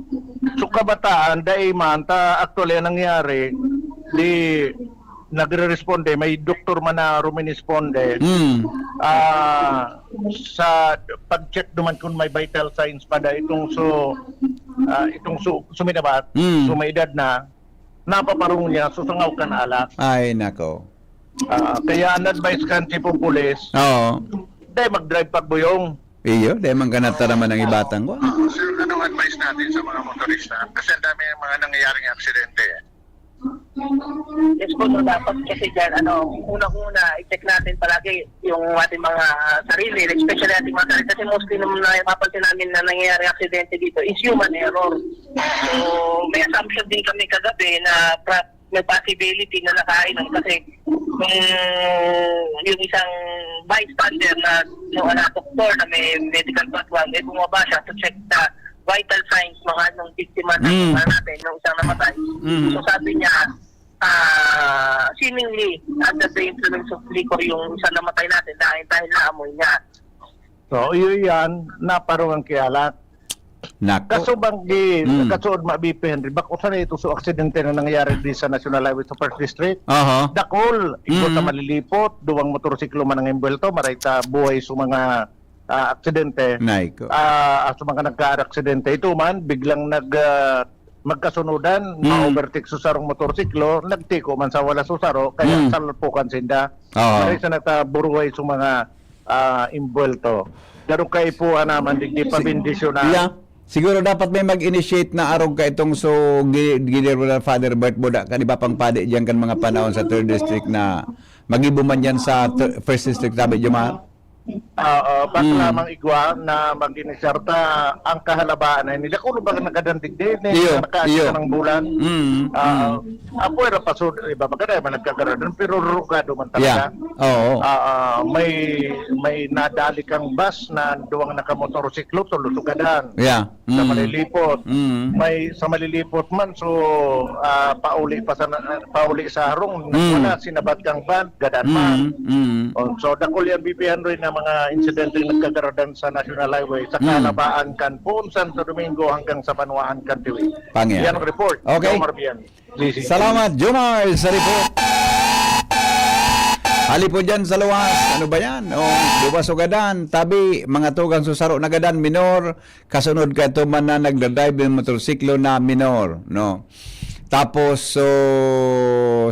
so kabataan, dai man, ta actually ang nangyari, di nagre-responde, may doktor man na ruminisponde. Mm. Ah, sa pag-check naman kung may vital signs pa da itong so ah, itong su- suminabat, Mm. so may edad na, napaparong niya, susungaw kan alak. Ay, nako. Ah, kaya an advice kan chief of police, Oo. dai mag-drive pagbuyong. Iyo, dai man ganata naman ang ibatang ko. Sir, anong advice natin sa mga motorista? Kasi ang dami ng mga nangyayaring aksidente. Yes po, no, dapat kasi dyan, ano, unang-una, i-check natin palagi yung ating mga sarili, especially ating mga sarili. Kasi mostly nung napapansin namin na nangyayari aksidente dito is human error. So, may assumption din kami kagabi na pra- may possibility na nakainom kasi nung yung isang bystander na yung anak doktor na may medical background, eh bumaba siya to check the vital signs mga nung biktima na Mm. natin, nung isang namatay. Mm. So sabi niya, ah, seemingly, under the influence of liquor yung isang namatay natin dahil, dahil naamoy niya. So, iyo yan, naparong ang kialak. Nako. Kasubanggi, Mm. kasuod ma-B P Henry, bako sana ito so aksidente na nangyari di sa National Highway sa First District. Aha. Dakol, igwa Mm. ta malilipot, duwang motorsiklo man ang imbwelto, maray ta buhay sa mga ah, aksidente. Nay ko. Ah, sa mga nagka-aksidente, ito man, biglang nag, ah, magkasunodan, Mm. ma-overtake sa sarong motorsiklo, nagtiko man sa wala sa saro, kaya Mm. salpukan sinda. Oo. Maray sa nataburuhay sa mga ah, imbwelto. Darong kaipuhan naman, digdi pabindisyonan. Yeah. Siguro dapat may mag-initiate na arog ka itong so gi- Guillermo na Father Bert Boda, kan iba pang padi diyan kan mga panahon sa third district na magibo man yan sa thir- first district, sabi, Jomar? Oo, baka Mm. lamang igwa na mag-inisyar ta ang kahalabaan na nila. Kung ba nagadandig din, eh, Iyo, nakaasa iyo. Ng bulan. Mm, Ah, mm. Apo, era pa so, iba magkada man nagkagaradan, pero rugado man talaga. Yeah. Oo. Ah, ah, may may nadali kang bus na duwang nakamotorsiklo, tulusugadan. Yeah. Sa Mm. Malilipot. Mm. May sa Malilipot man, so ah, pauli pa sa pauli sa harong, Mm. wala, sinabat kang van, gadan man. Mm. Mm. Oh, so dakul yan bibihan rin ng mga insidente yung nagkagaradan sa National Highway sa Mm. Kalabaan kan Poon, Santo Domingo hanggang sa Banwaan kan Tiwi. Pangyari. Yan ang report. Okay. Jomar Bian. G C. Salamat, Jomar, sa report. Hali po dyan sa luwas. Ano ba yan? O, duwa sugadan. Tabi, mga tugang susaro na gadan, minor. Kasunod ka ito man na nagdadrive yung motorsiklo na minor, no? Tapos, so,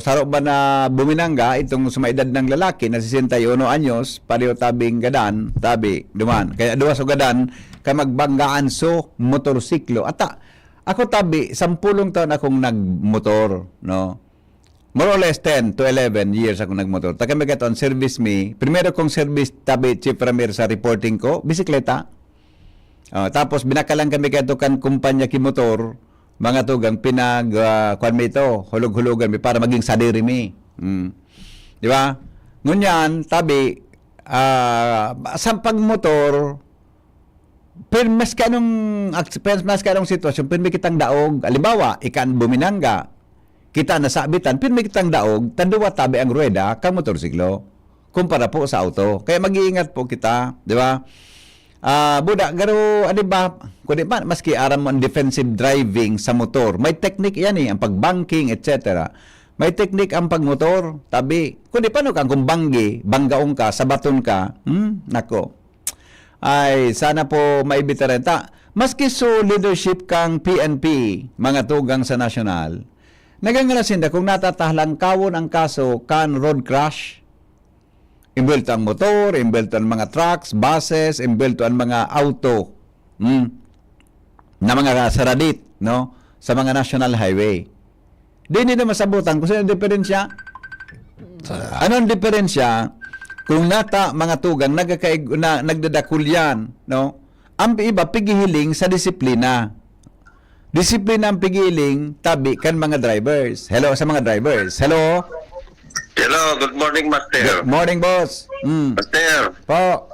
saro ba na buminangga itong sa may edad ng lalaki na sesenta y uno anyos, pareho tabing gadan, tabi, duman. Kaya duwa sugadan, kaya magbanggaan so motorsiklo. Ata, ako tabi, sampulong taon akong nagmotor, no? More or less ten to eleven years akong nagmotor. Ta kami kato, ang service mi, primero kong service, tabi, Chief Ramir, sa reporting ko, bisikleta. Ah, tapos binakalan kami kato kan kumpanya ki motor, mga tugang, pinag, ah, kuwan mi ito, hulog-hulugan mi para maging sadiri mi. Mm. Di ba? Ngunyan, tabi, ah, sa pagmotor, pero maski anong, maski anong sitwasyon, pirmi kitang daog. Halimbawa, ikan buminangga, kita nasabitan, pirmi kitang daog, taduwa tabi ang ruweda kan motorsiklo kumpara po sa auto. Kaya mag-iingat po kita, di ba? Ah, buda, garo, ano ba? Kundi pa, maski aram mo ang defensive driving sa motor, may technique yan eh, ang pag-banking, et cetera. May technique ang pagmotor, tabi. Kundi paano ka kung banggi, banggaon ka, sabaton ka? Hmm? Nako. Ay, sana po maibitaran ta. Maski so leadership kang P N P, mga tugang sa nasyonal, nagangalas sinda kung natatahlangkawon ang kaso kan road crash. Imbwelto ang motor, imbwelto ang mga trucks, buses, imbwelto ang mga auto. Hmm. Na mga saradit, no? Sa mga national highway. Di nila masabutan kung sino ang diferensya. Ano ang diferensya kung nata mga tugang nagkakaig-, na, nagdadakul yan, no? Ang iba, pigihiling sa disiplina. Disiplina ang pigiling, tabi kan mga drivers. Hello sa mga drivers. Hello? Hello, good morning, Master. Good morning, boss. Mm. Master, po.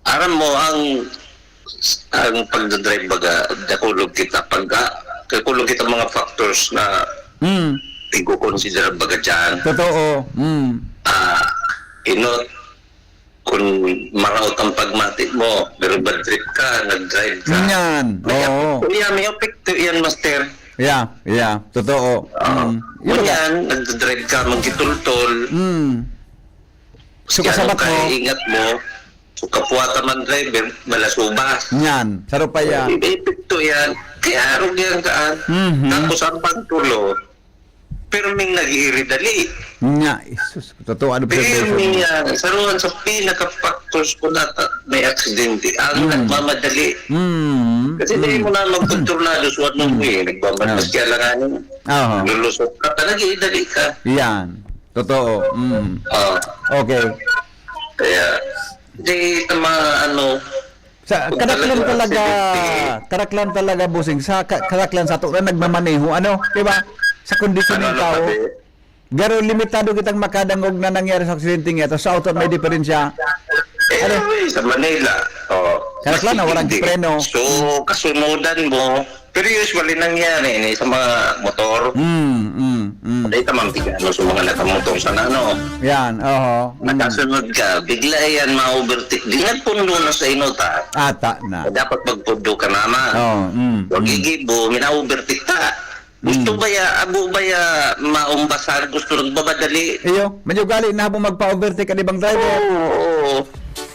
Aram mo, ang ang pagdadrive baga, dakulog kita. Pagka, dakulog kita mga factors na mm. Igukonsidera baga dyan. Totoo. Mm. Ah, inot, kung maraot ang pagmati mo, pero bad trip ka, nag-drive ka. Yan. Oo. May apekto yan, Master. Yeah, yeah. Totoo. Uh, mm. Yan, nag-drive ka, magkitultol. Mm. So, kasabat mo. Ingat mo. So, kapwa ta man driver, malasubas. Yan. Saro pa yan. Epekto yan. Kaya arog yan kaan. Mm-hmm. Tapos ang pagtulo, pirming nag-iiri dali. Nga, Jesus. Totoo, ano pa yung saruhan sa pinaka-factors ko na may aksidente. Ang mm. Nagmamadali. Mm. Kasi mm. Dahil mo na magkontrolado sa one way, mm. Nagmamadali ah. Kaya lang ano, uh-huh. Lulusot ka, talaga idali ka. Yan. Totoo. Mm. Uh, okay. Kaya, di tama ano, sa karaklan talaga, karaklan talaga, bossing, sa karaklan sa ato na nagmamaneho, ano, di ba? Sa kondisyon ng tao. Garo limitado kitang makadangog na nangyari sa aksidente nga ito. Sa auto may diferensya. Ano? Eh, sa Manila. Oh, karaklan na walang preno. So, kasunodan mo, pero usually nangyari ni sa mga motor. Mm, mm, mm. Dahil tamang tigano sa mga nakamotor sa nano. Yan, oho. Mm. Nakasunod ka, bigla yan ma-overtake. Di nagpundo na sa inot ha. Ata na. Dapat magpundo ka naman. Oh, mm, mm. Gigibo, mina-overtake ka. Gusto mm. Baya, abo baya, maumbasan, gusto nagmamadali. Iyo, may ugali na habang magpa-overtake ang ibang driver. Oo, oo.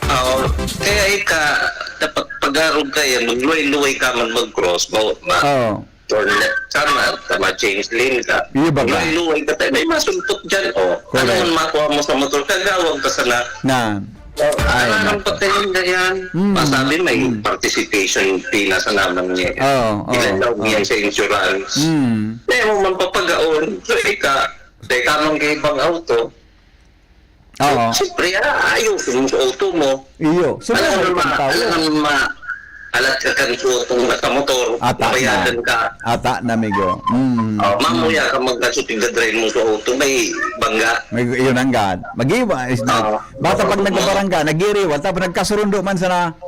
Oo. Kaya ika, dapat pag-arog ka yan, magluway-luway ka man mag-cross, ba? Oo. Turn left ka man, tama change lane ka. Iyo ba ba? Magluway-luway ka tayo, may masulpot dyan, oh. Correct. Ano man makuha mo sa motor, kagawag ka sana. Na. Ay, ang patayin na yan. Mm. Masabi may mm. Participation fee na sa naman niya. Oo, oh, oh, ilan daw oh. Niya sa insurance. Mm. Kaya mo man papagaon. So, ika, teka mong ibang auto. Oo. Siyempre, ah, ayusin mo sa auto mo. Iyo. So, alam mo ma, alam mo ma, alat ka kan sa auto, nakamotor, ata na. Ka. Ata na, amigo. Mm. Oh, mamuya ka magkasutig na drive mo sa auto, may bangga. May iyon ang gad. Mag-iwa is na. Bata pag nagbabarangga, nag-iriwan, tapos nagkasurundo man sana.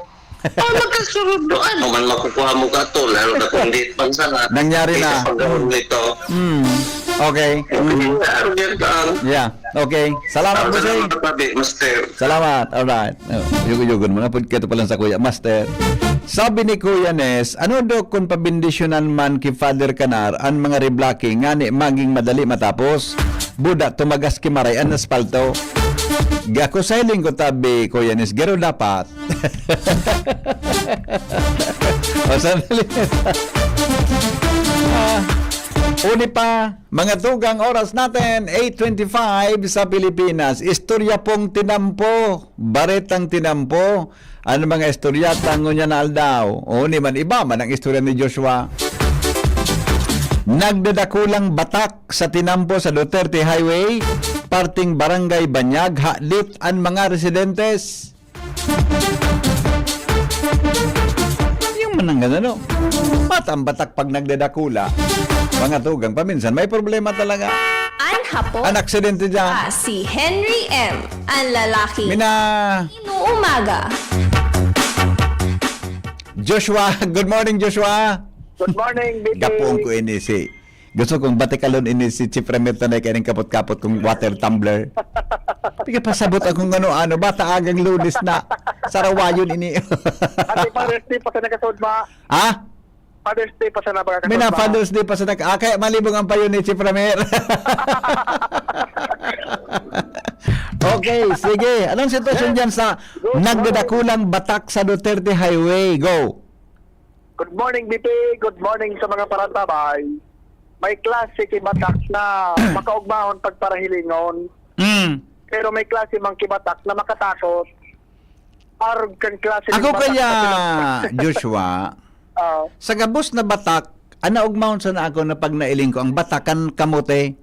Oh, magkasurundo. Ano man makukuha mo ka to? Lalo na kung date pang sana. Nangyari na. Pagkahon nito. Mm. Okay. Mm. Lalo yan ka. Yeah. Okay. Salamat, Bossing. Salamat, Master. Salamat. Alright. Oh, yugo-yugon mo na. Pwede ka ito pala sa Kuya Master. Sabi ni Kuya Nes, ano do kung pabindisyonan man ki Father Canar an mga reblocking ngani maging madali matapos? Buda, tumagas ki maray an aspalto. Gako sa hiling ko tabi, Kuya Nes, garo dapat. O, sandali. Ah, uni pa, mga tugang oras natin, eight twenty-five sa Pilipinas. Istorya pong tinampo, baretang tinampo. Ano mga istorya tango niya na aldaw? O, ni man iba man ang istorya ni Joshua. Nagdadakulang batak sa tinampo sa Duterte Highway, parting Barangay Banyag, Halit, an mga residentes. Yung manang gano'n, no? Bata ang batak pag nagdadakula. Mga tugang, paminsan may problema talaga. An hapon, an aksidente dyan. Ah, si Henry M, ang lalaki. Mina Inuumaga. Joshua, good morning, Joshua. Good morning, B P. Gapuon ko ini si, gusto kong batikalon ini si Chief Ramir Tanay, kaning kapot-kapot kong water tumbler. Pigapasabot akong ano-ano, bata agang Lunes na. Sarawayon ini. Ati pa, rest day pa sa nakasod, ma. Ha? Father's Day pa sana, baka May na kasama. Father's Day pa sana. Ah, kaya malibog ang payo ni Chief Ramir. Okay, sige. Anong sitwasyon dyan sa Good morning. Nagdadakulang batak sa Duterte Highway? Go. Good morning, B P. Good morning sa mga parantabay. May klase ki batak na makaugmahon pagparahilingon. Mm. Pero may klase mang kibatak na makatakot. Arog kan klase ng Ako batak kaya, na pinag- Joshua, Ah. Sa gabos na batak, ang naugmahon sana ako na pag nailing ko, ang batak kan kamote.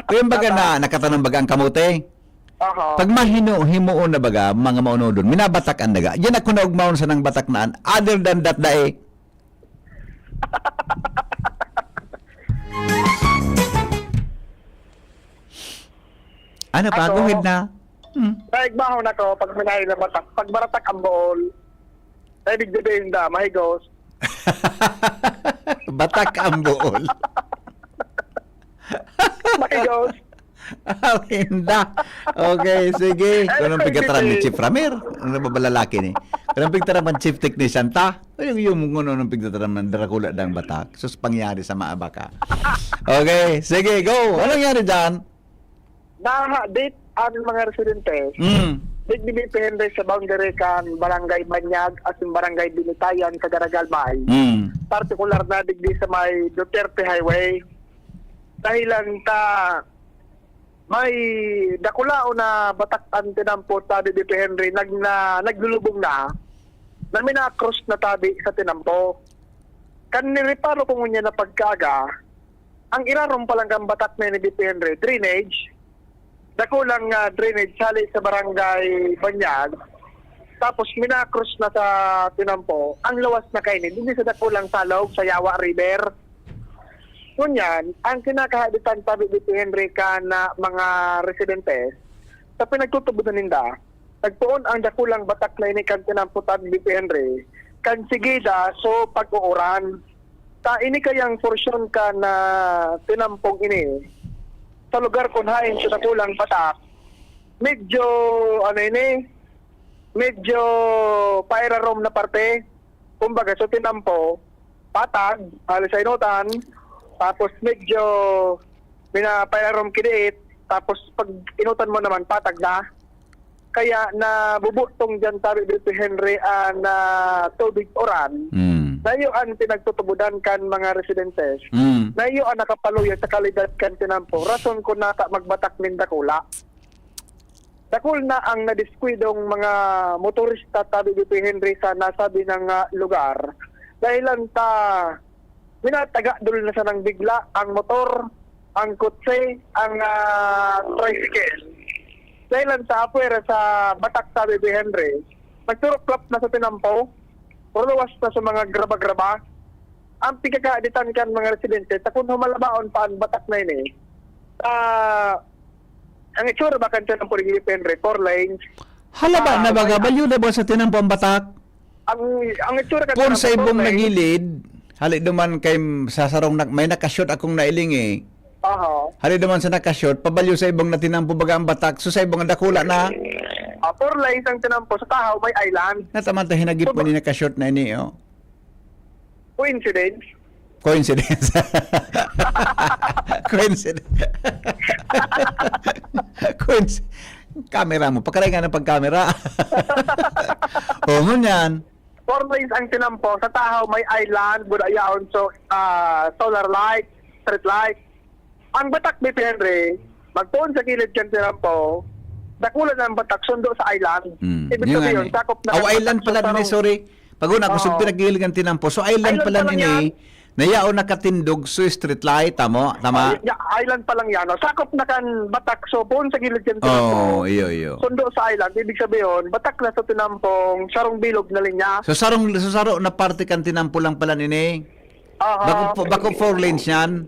Kaya baga na, nakatanom baga ang kamote? Aha. Pag mahino, himuon na baga, mga maunodon, minabatak ang daga. Yan ako naugmahon sa nang batak na an. Other than that, dae. Ano pa? Ako, Go ahead na. Hmm. Naigmahon ako pag minahay na batak. Pag baratak ang buol, na ibig sabihin da, mahigos. Batak ang buol. Mahigos. Aw, hinda. Okay, sige. Ano Kunong pigkataram ni pwede? Chief Ramir? Ano ba ba lalaki ni? Kunong pigtaram ang chief technician ta? Ay, yung, yung, ano, anong pigtataram ng Dracula dang batak? Sus, pangyari sa maabaka. Okay, sige, go. Anong nangyari dyan? Nahadit ang mga residente. Mm. Digdi ni P N R sa boundary kan Barangay Banyag at yung Barangay Binitayan sa Garagalbay. Mm. Partikular na digdi sa may Duterte Highway. Dahilan ta may dakulaon na batak an tinampo, tabi ni P N R, nag-, na, naglulubong na, na minakros na tabi sa tinampo. Kan nireparo ko ngunyan na pagkaaga, ang irarom pa lang kan batak na ini, P N R, drainage, dakulang, ah, drainage hali sa Barangay Banyag, tapos minakros na sa tinampo, ang lawas na kaini, digdi sa dakulang salog sa Yawa River. Ngunyan, ang kinakahaditan, tabi ni P N R, kan mga residente, sa pinagtutubodan ninda, nagpoon ang dakulang batak na ini kan tinampo, tabi ni P N R, kan sigida, so pag-uuran. Ta ini kayang porsyon kan tinampong ini, sa lugar kun haen sa dakulang batak, medyo, ano ini, medyo pairarom na parte. Kumbaga, sa tinampo, patag, hali sa inutan, tapos medyo minapairarom kidiit, tapos pag inutan mo naman, patag na. Kaya nabubutong diyan, tabi ni Henry, an, ah, tubig uran. Mm. Na iyo an pinagtutubodan kan mga residentes. Mm. Na iyo an nakapaluya sa kalidad kan tinampo. Rason kun nata magbatak nin dakula. Dakul na ang nadiskwidong mga motorista, tabi ni Henry, sa nasabi na nga lugar. Dahilan ta minatagadol na sanang bigla ang motor, ang kotse, ang, ah, tricycle. Dahilan sa apwera sa batak, tabi ni Henry, nagturuklap na sa tinampo, purluwas na sa mga graba-graba. Ang pigkakaditan kan mga residente, ta kun humalabaon pa ang batak na ini, ah, ang itsura ba kan tinampo ni Henry, four lanes? Halaba Ah, na baga, may balyo na ba sa tinampo ang batak? Ang, ang itsura kan Kung tinampo, sa ibong four lanes. Nagilid, hali duman kay sa sarong nak-, may nakashot akong nailing eh. Aha. Hali duman sa nakashot, pabalyo sa ibong na tinampo baga ang batak, so sa ibong ang dakula na. Ah, four lanes ang tinampo, sa tahaw may island. Nataman ta hinagip So, mo ba- ni nakashot na ini, oh. Coincidence? Coincidence. Coincidence. Coinc-, camera mo. Pakaray nga ng pagkamera. O, ngunyan. Four lanes ang tinampo. Sa tahaw may island, budayaon, so, ah, solar light, street light. Ang batak ni Henry, magpoon sa kilid kan tinampo, dakula na ang batak, sundo sa island. Hmm. Ibig Yun nga sabihin, ni. sakop na Aw, ang island batak pala sa din eh, sarong sorry. Pag una, kusog Oo. pinagilid ang tinampo. So, island Island pala pala din eh. yan. Na yaon nakatindog sa street light, tamo? Tama? Ay, ya-, island pa lang yan, no? Sakop na kan batak, so, poon sa gilid kan tinampo. Oo, iyo, iyo. Sundo sa island, ibig sabihin, batak na sa tinampong sarong bilog na linya. So, sarong, so, saro na parte kan tinampo lang pala nini? Aha. Bako, bako four lanes yan?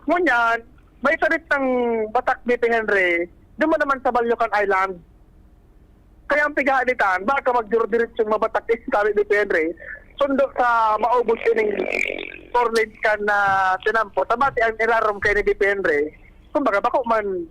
Ngunyan, may sarit ng batak ni P. Henry, duman naman sa Balyocan Island. Kaya ang pighahalitan, baka magdiro-diretsong mabatak, eh, sabi ni P. Henry. Sundo sa maubos ining four lanes kan na tinampo, tabati ang irarom kay ni P. Henry. Kumbaga, bako man,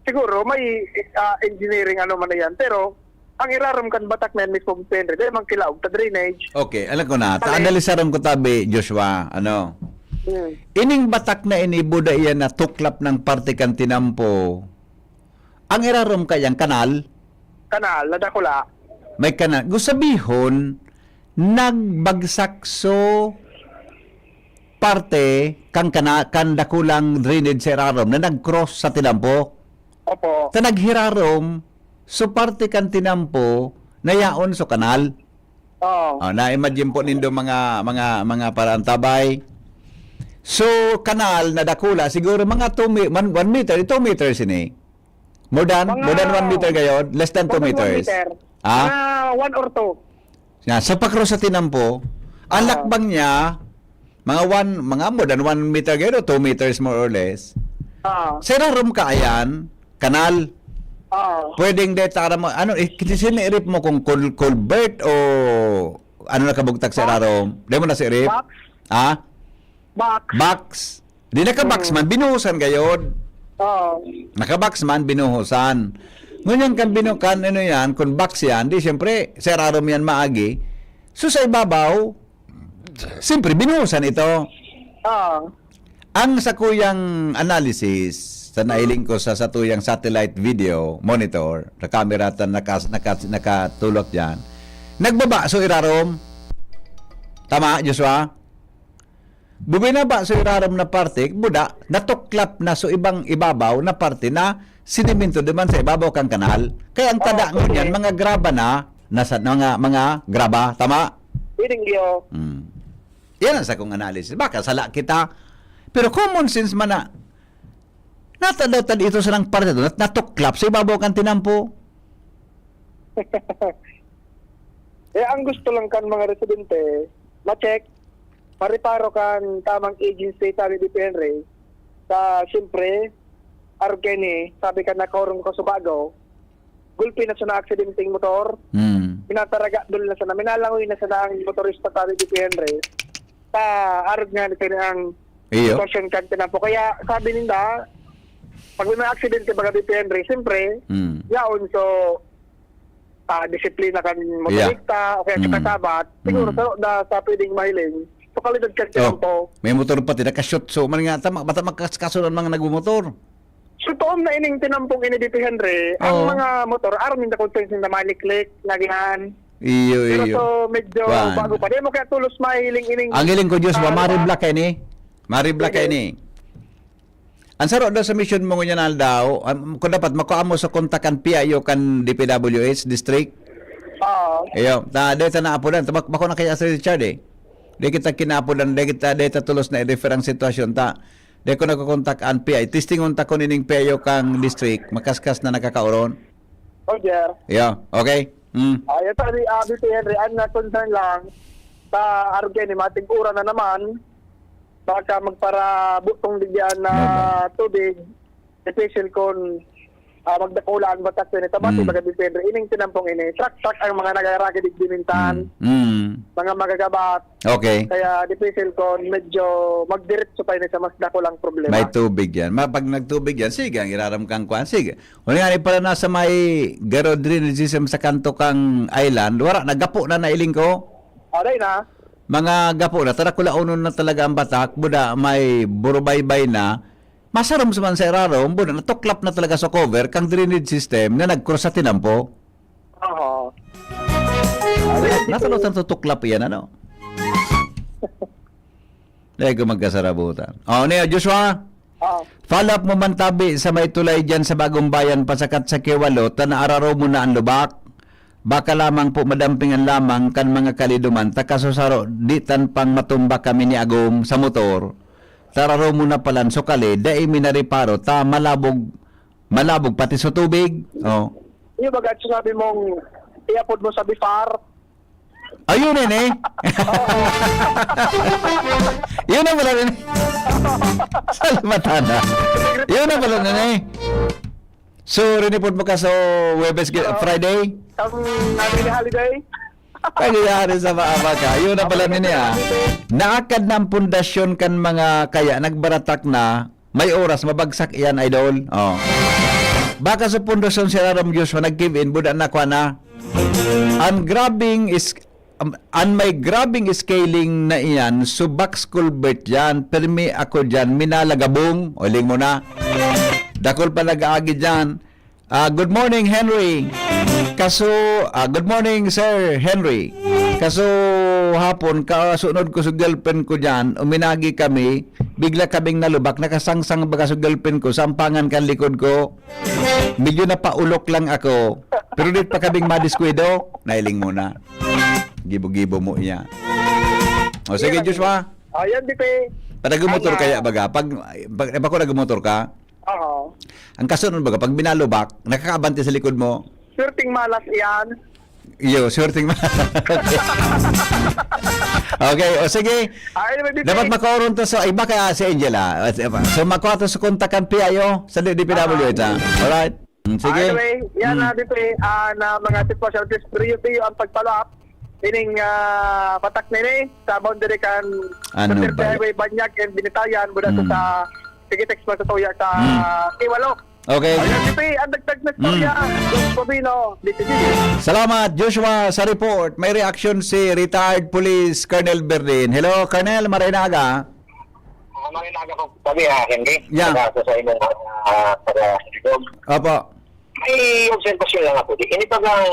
siguro, may, ah, engineering ano man na yan. Pero, ang irarom kan batak na yan mismo, P. Henry, dahil man kilaog sa drainage. Okay, alam ko na. Ta-, Kali- analisaran ko tabi, Joshua. Ano? Hmm. Ining batak na ini, buda iyan na tuklap ng parte kan tinampo. Ang irarom kayang kanal? Kanal, nadakula. May kanal. Gusto sabihon, nagbagsak so parte kan kana-, kan dakulang drainage sa irarom na nag-cross sa tinampo. Opo. Ta naghirarom, so parte kan tinampo na yaon so kanal. Oo. Oh, na-imagine po nindo mga, mga, mga paraantabay. So, kanal na dakula, siguro mga two me-, one, one meter, two meters ini. More than, Mga more than one meter gayod? Less than two more than one meters? Meter. Ah? Mga one or two. Yan. So, pakros sa tinampo, ang Ah. lakbang niya, mga one, mga more than one meter gayod, two meters more or less. Ah. Sa irarom ka, ayan, kanal. Ah. Pwedeng deta mo, ano, eh, sinirip mo kung cul-, culvert o ano na kabugtak sa Box. irarom? Di mo na sirip? Box. Ha? Box. Box. Di naka-box Hmm. man, binuhusan gayod. Oo. Naka-box man, binuhusan. Ngunyan kan binukan, ano yan, kung box yan, di siyempre, sa irarom yan maagi. So, sa ibabaw, siyempre, binuhusan ito. Oo. Ang sakuyang analysis, sa nahiling ko sa satuyang satellite video monitor, sa camera ta nakas-, nakas-, nakatulak diyan, nagbaba, so irarom. Tama, Joshua? Bubinaba so irarom na parte, buda, natuklap na so ibang ibabaw na parte na sinimento duman sa ibabaw kan kanal. Kaya ang tada Oo, ngunyan, sige. mga graba na, nasa, mga, mga graba, tama? Pwedeng iyo. Hmm. Yan ang sakong analysis. Baka sala kita. Pero common sense man na, natadaw-tad ito sa nang parte doon, nat-, natuklap sa ibabaw kan tinampo. Eh, ang gusto lang kan mga residente, ma-check, mareparo kan tamang agency, sabi ni Henry. Sa, siyempre, arog kaini, sabi kan nakaurong ko sa Subago, gulpi na sana aksidenteng motor. Hmm. Minataraga, dul na sana, minalangoy na sana ang motorista, sabi ni Henry. Sa arog nga ni kani ang Iyo. sitwasyon kan tinampo. Kaya, sabi ninda, pag may aksidente, mga D P Henry, siyempre, Hmm. yaon, so, ah, disiplina kan Yeah. motorista, o kaya Mm. sa kasabat, siguro Mm. sa, da, sa pwedeng mahiling, sa kalidad kan Oh, tinampo. may motor pati, nakashoot. So, man nga, tama, bata magkas-, kaso ng mga nagmumotor. So, toon na ining tinampong ini, D P Henry, ang Oo. mga motor, aram ninda kung saan sila maliklik, nagyan. Iyo, Pero iyo. so, medyo Kuwan. bago pa. Di mo kaya tulos mahiling ining Ang hiling ko, Diyos, ah, maribla kaini. Maribla Sige. kaini. Ang saro daw sa mission mo ngunyan aldaw, um, kung dapat, makuha mo sa kontak kan P I O kan D P W H district. Oo. Iyo, ta, dahil ta naapodan, ta, bak-, bako na kaya si Richard eh. Di kita kinaapodan, di kita, di ta tulos na i-refer ang sitwasyon, ta. Di ko nagkokontak an P I. Testingon ta ko nining P I O kang district, makaskas na nakakaoron. Roger. Iyo, okay? Mm. Ay, ito, di, ah, B P N, Rian, na concern lang sa arog kaini, matig-uran na naman. Baka magparabutong digyan na Normal. tubig, special kon, ah, magdakula ang batas yun. Ito ba, Mm. baga depende. Ining tinampong ini, truck-truck ang mga nagaragid igdimintan, Mm. Mm. mga magagabat. Okay. Kaya depende kon medyo magdiretso pa yun sa mas dakulang problema. May tubig yan. Ma-, pag nagtubig yan, sige, ang iraram kang kwan, sige. Wala nga, pala nasa may garo drainage system sa kanto kang island, wala, nagapo na nailing ko. Aray na. Mga gapo na, tara, kulaonon na talaga ang batak, buda, may burubaybay na, masarom sa man sa irarom, buda, natuklap na talaga sa cover, kang drainage system na nag-cross sa tinampo. Oho. Natalo sa tutuklap yan, ano? Dahil ko magkasarabutan. Oh, niya, Joshua? Oo. Follow up mo man tabi sa may tulay dyan sa Bagong Bayan, pasakat sa Kiwalo, ta naararo mo na ang lubak. Baka lamang po madampingan lamang kan mga kaliduman ta kasusaro di tan pang matumba kami ni agom sa motor. Tararo mo na palan sukali, dai mi nariparo ta malabog, malabog pati sa tubig. Oh. Yung baga sinabi mong iapod mo sa bifar. Ayun na eh. Yun na pala rin. Salamatan na. Yun na pala rin eh. So, rinipod mo ka sa Webes, Oo. Friday? Ang holiday? Kaya sa maama ka. Yun na pala nini ah. Naakad na ang pundasyon kan mga kaya nagbaratak na may oras mabagsak iyan, idol. Oh. Baka sa pundasyon si Raram Joshua nag-give in, buda na kwa na. Ang grabing is um, an may grabing scaling na iyan, subak sa culvert yan, permi ako dyan, minalagabong, uling mo na. Dakol pa nag-aagi dyan. Ah, good morning, Henry. Kaso, ah, good morning, Sir Henry. Kaso hapon, kasunod ko sa girlfriend ko dyan, uminagi kami, bigla kaming nalubak, nakasangsang baga sa girlfriend ko, sampangan kan likod ko. Medyo napaulok lang ako. Pero di pa kaming madiskwidok, nailing muna. Gibo-gibo mo iya. O sige, Joshua. Ayan, di pe. Pag nagmumotor Ayan. kaya baga, pag, pag, pag ako nagmumotor ka, Oo. ang kasunod baga, pag binalubak, nakakaabante sa likod mo. Swerteng malas yan. Iyo, swerteng malas. Okay. Okay, o sige. Ay, may Dapat bibig. makaoron to sa iba kaya si Angela. So, makuha to sa kontakan P I O sa D P W H, ha? Alright. Mm, sige. Anyway, yan Mm. na dito eh, ah, na mga sitwasyon. Please, priyo-priyo ang pagpalap. Ining ah, batak nini sa boundary kan Ano Duterte ba? Highway, Banyag and Binitayan, mula Mm. sa Sige, text mo sa tuya sa Mm. Iwalo. Okay. Ayan, si P, ang dagdag na istorya. Mm. Diyos ko, Bino, D P D. Salamat, Joshua, sa report. May reaction si retired Police Colonel Berdin. Hello, Colonel, maray na aga. Ah, maray na aga po. Sabi, ah, Henry, Yeah. Saka sa, sa imong, ah, taga-, Opo. May obserbasyon lang ako. Di, ini pag ang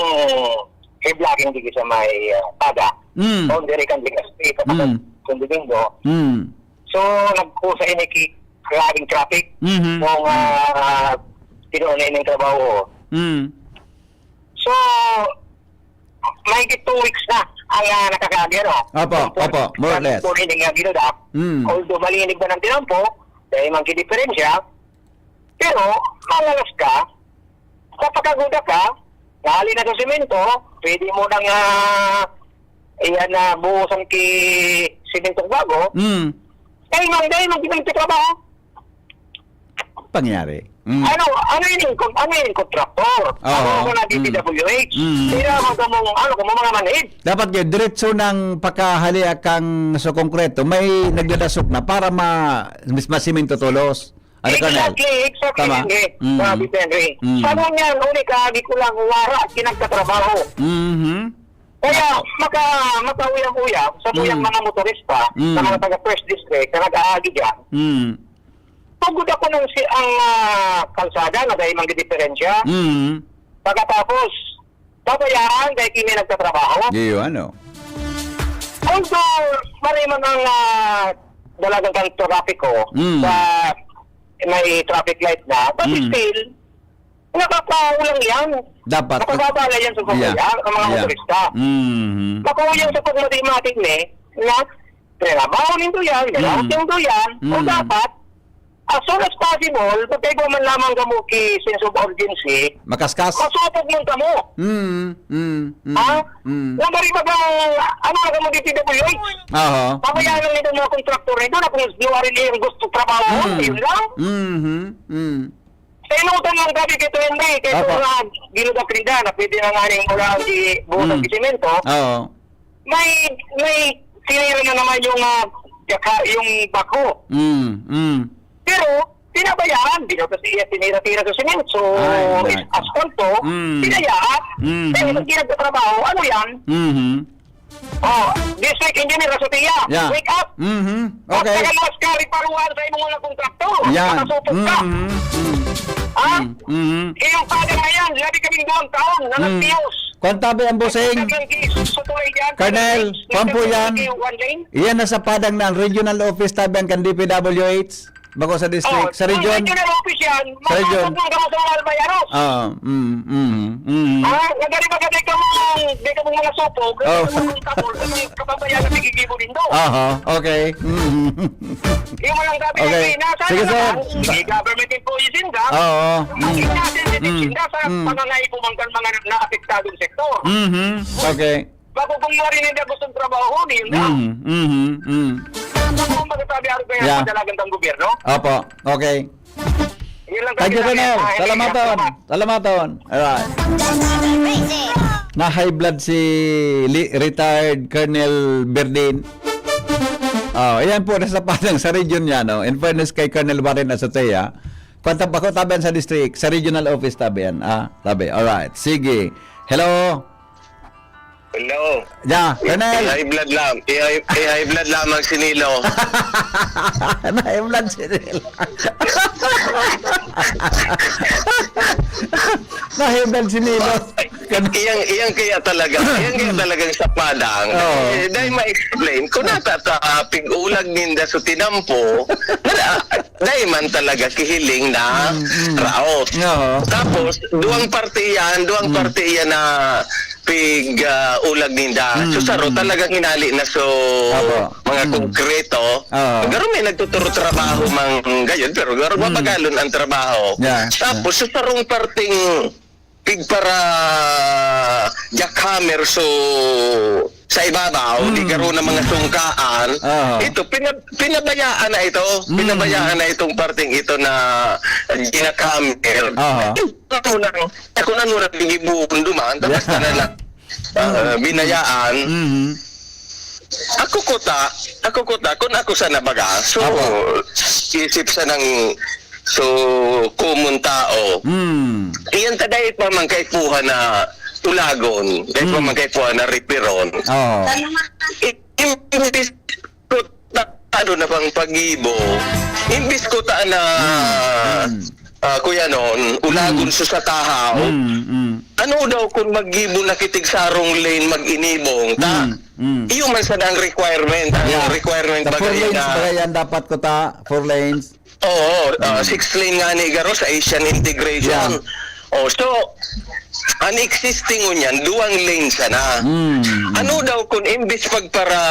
kay vlogging di sa may, ah, Pada. Mm. O, diri kan Legazpi, kapag Mm. kung Domingo. Mm. So, nagkusa ini ki-, grabing traffic. Mhm. Kung, ah, tinuon na ining trabaho. Mm. So, mahigit two weeks na ang, ah, nakakaagi, ano? Opo, Kung opo, more or less. kung hindi nga ginuda. Mm. Although malinig man ang tinampo, dahil man kidiferensya, pero, malalas ka, kapag kaguda ka, nahali na sa semento, pwede mo nang, ah, iyan na buhusan ki sementong bago. Mm. Dahil man, dahil man, di man trabaho. Pangyari. Mm. Ano, ano yun yung, ano yun yung kontraktor? Oo. Ano ako na Mm. D P W H? Mm. Kaya ako mong, ano, kung mga manhid. Dapat yun, diretso ng pakahali akang sa konkreto, may nagdadasok na para ma-, mas masimento tolos. Ano, Colonel? Exactly, exactly, Tama? Henry. Mm. Grabe, Henry. Mm. Sa mga yan, uli ka, di ko lang wara, kinagkatrabaho. Mhm. Kaya, Nako. maka-, makauyang-uyang sa tuyang Mm. mga motorista, sa Mm. mga taga First District, na nag-aagi dyan. Mm. Pagod ako nung si, ang, ah, kalsada na dahil mang diferensya. Mm. Pagkatapos, babayaan dahil kini nagtatrabaho. Iyo, ano? Although, mali man ang, ah, dalagang kang trapiko Mm. sa may traffic light na, but Mm. still, nakakaulang yan. Dapat. Nakababala yan sa Yeah. pagkaya, ang mga Yeah. motorista. Mm. Makaulang sa pagmati-mati ni, na trabaho nindo yan, Mm. ganaw nindo yan, o Mm. dapat, as soon as possible, pagkaiba man lamang kamo ki sense of urgency, Makaskas. masupog man kamo. Mm, mm, mm, Ha? mm. Nang bari ba bang, ano na kamo D P W H? Aha. Pabayaan lang nito mga kontraktor nito na kung luwarin niya yung gusto trabaho, Mm. yun lang. Mhm, mm. Sa inutan lang gabi kay Twenty, kay Apo. Tura, ginuda Prinda, na pwede na nga rin mula ang di-, buhos ang Mm. kisimento. Oo. May, may sinira na naman yung, ah, tsaka yung bako. Mm, mm. Pero, pinabayaan, di daw kasi iya tinira-tira sa simento, so, Ay, is-, nako. asfalto, Mm. pinayaan. Mm. Eh, nagkirag sa trabaho, ano yan? Mhm. Oh, District Engineer Rasotia, Yeah. wake up! Mhm. Okay. Pagkaluwas ka, riparuhan sa imong mga kontraktor. Yan. Nakasupog ka. Mhm. Mm. Ha? Mm. Mhm. Iyong padang na yan, labi kaming duwang taon na Mm. nagtiyos. Kwan tabi ang busing. Nagtiyos sa tulay dyan. Colonel, Nagtiyos kwan po yan. One lane. Iyan nasa padang na ang regional office tabi ang kan D P W H. Bako sa district, sa region. Regional office yan. Sa region. Mga gamo sa mga almayanos. Ah, mm, mm, mm. Ah, nagari magari ka mong, di ka mong mga supog, oh, ka mong kabol, ka mong kababayan na nagigibo nindo. Aha, okay. Mm. Yung walang gabi, okay, na, nasa, sige, sir. May government employees din ka. Oo. Maging natin, mm, din ka sa, mm, pangangaipo man kan mga na-, naapektadong sektor. Mhm. Okay. Bago kung marinig na gustong trabaho, di yun na. Mm, mhm, mm. Kung magsasabi, araw kaya, yeah, madalagan kang gobyerno? Opo. Okay. Yun lang. Thank you, Colonel. Salamaton. Salamaton. Alright. Na high blood si li-, retired Colonel Berdin. Oh, ayan po, nasa Padang, sa region niya, no? In fairness kay Colonel Warren Azotea, kung ta-, bako tabi yan sa district, sa regional office tabi yan, ah, tabi. Alright, sige. Hello? Hello. Ya, Colonel. I-high blood lang. I-high, i-high blood lamang si Nilo. Na-high blood si Nilo. Na-high blood si Nilo. Iyang, iyang kaya talaga, iyang kaya talagang sa Padang. Oo. Eh, dahil ma-explain, kung natata, pig-ulag ninda sa tinampo, wala, dahil man talaga kihiling na, mm, mm, raot. Oo. Tapos, duwang parte iyan, duwang, mm, parte iyan na pig, ah, ulag ninda. Mm, so, saro, mm, talagang hinali na so, apo, mga, mm, konkreto. Oo. Pero may nagtuturo trabaho mang gayon, pero garo, mm, mabagalon ang trabaho. Yeah, yeah. Tapos, sa sarong parteng pigpara jackhammer, so, sa ibabaw, di, mm, garo na mga sungkaan. Oo. Ito, pina-, pinabayaan na ito. Mm. Pinabayaan na itong parteng ito na jackhammer. Oo. Ako na, ako na mura gigibuhon duman, tapos, yeah, na lang, ah, binayaan. Mhm. Ako kuta, ako kuta, kung ako sana baga, so, apo, isip sa nang, so, common tao. Mm. Iyan ta dahil pa man kaipuhan na ulagon, dahil pa, mm, man kaipuhan na ripiron. Oo. I-, imbis ko ta-, ano na bang pag-ibo, imbis ko ta na, mm, mm, ah, kuya non, ulagon, mm, so sa tahaw, mm, mm, ano daw kung maggibo na kitig sarong lane mag-inibong ta? Mm, mm. Iyo man sana ang requirement, ang, yeah, requirement. Sa four baga lanes na, baga yan dapat ko ta, four lanes. Oo, ah, mm, six lane nga ni garo sa Asian integration. Yeah. Oh, so, ang existing ngunyan, duwang lane sana. Mm, mm. Ano daw kung imbis pagpara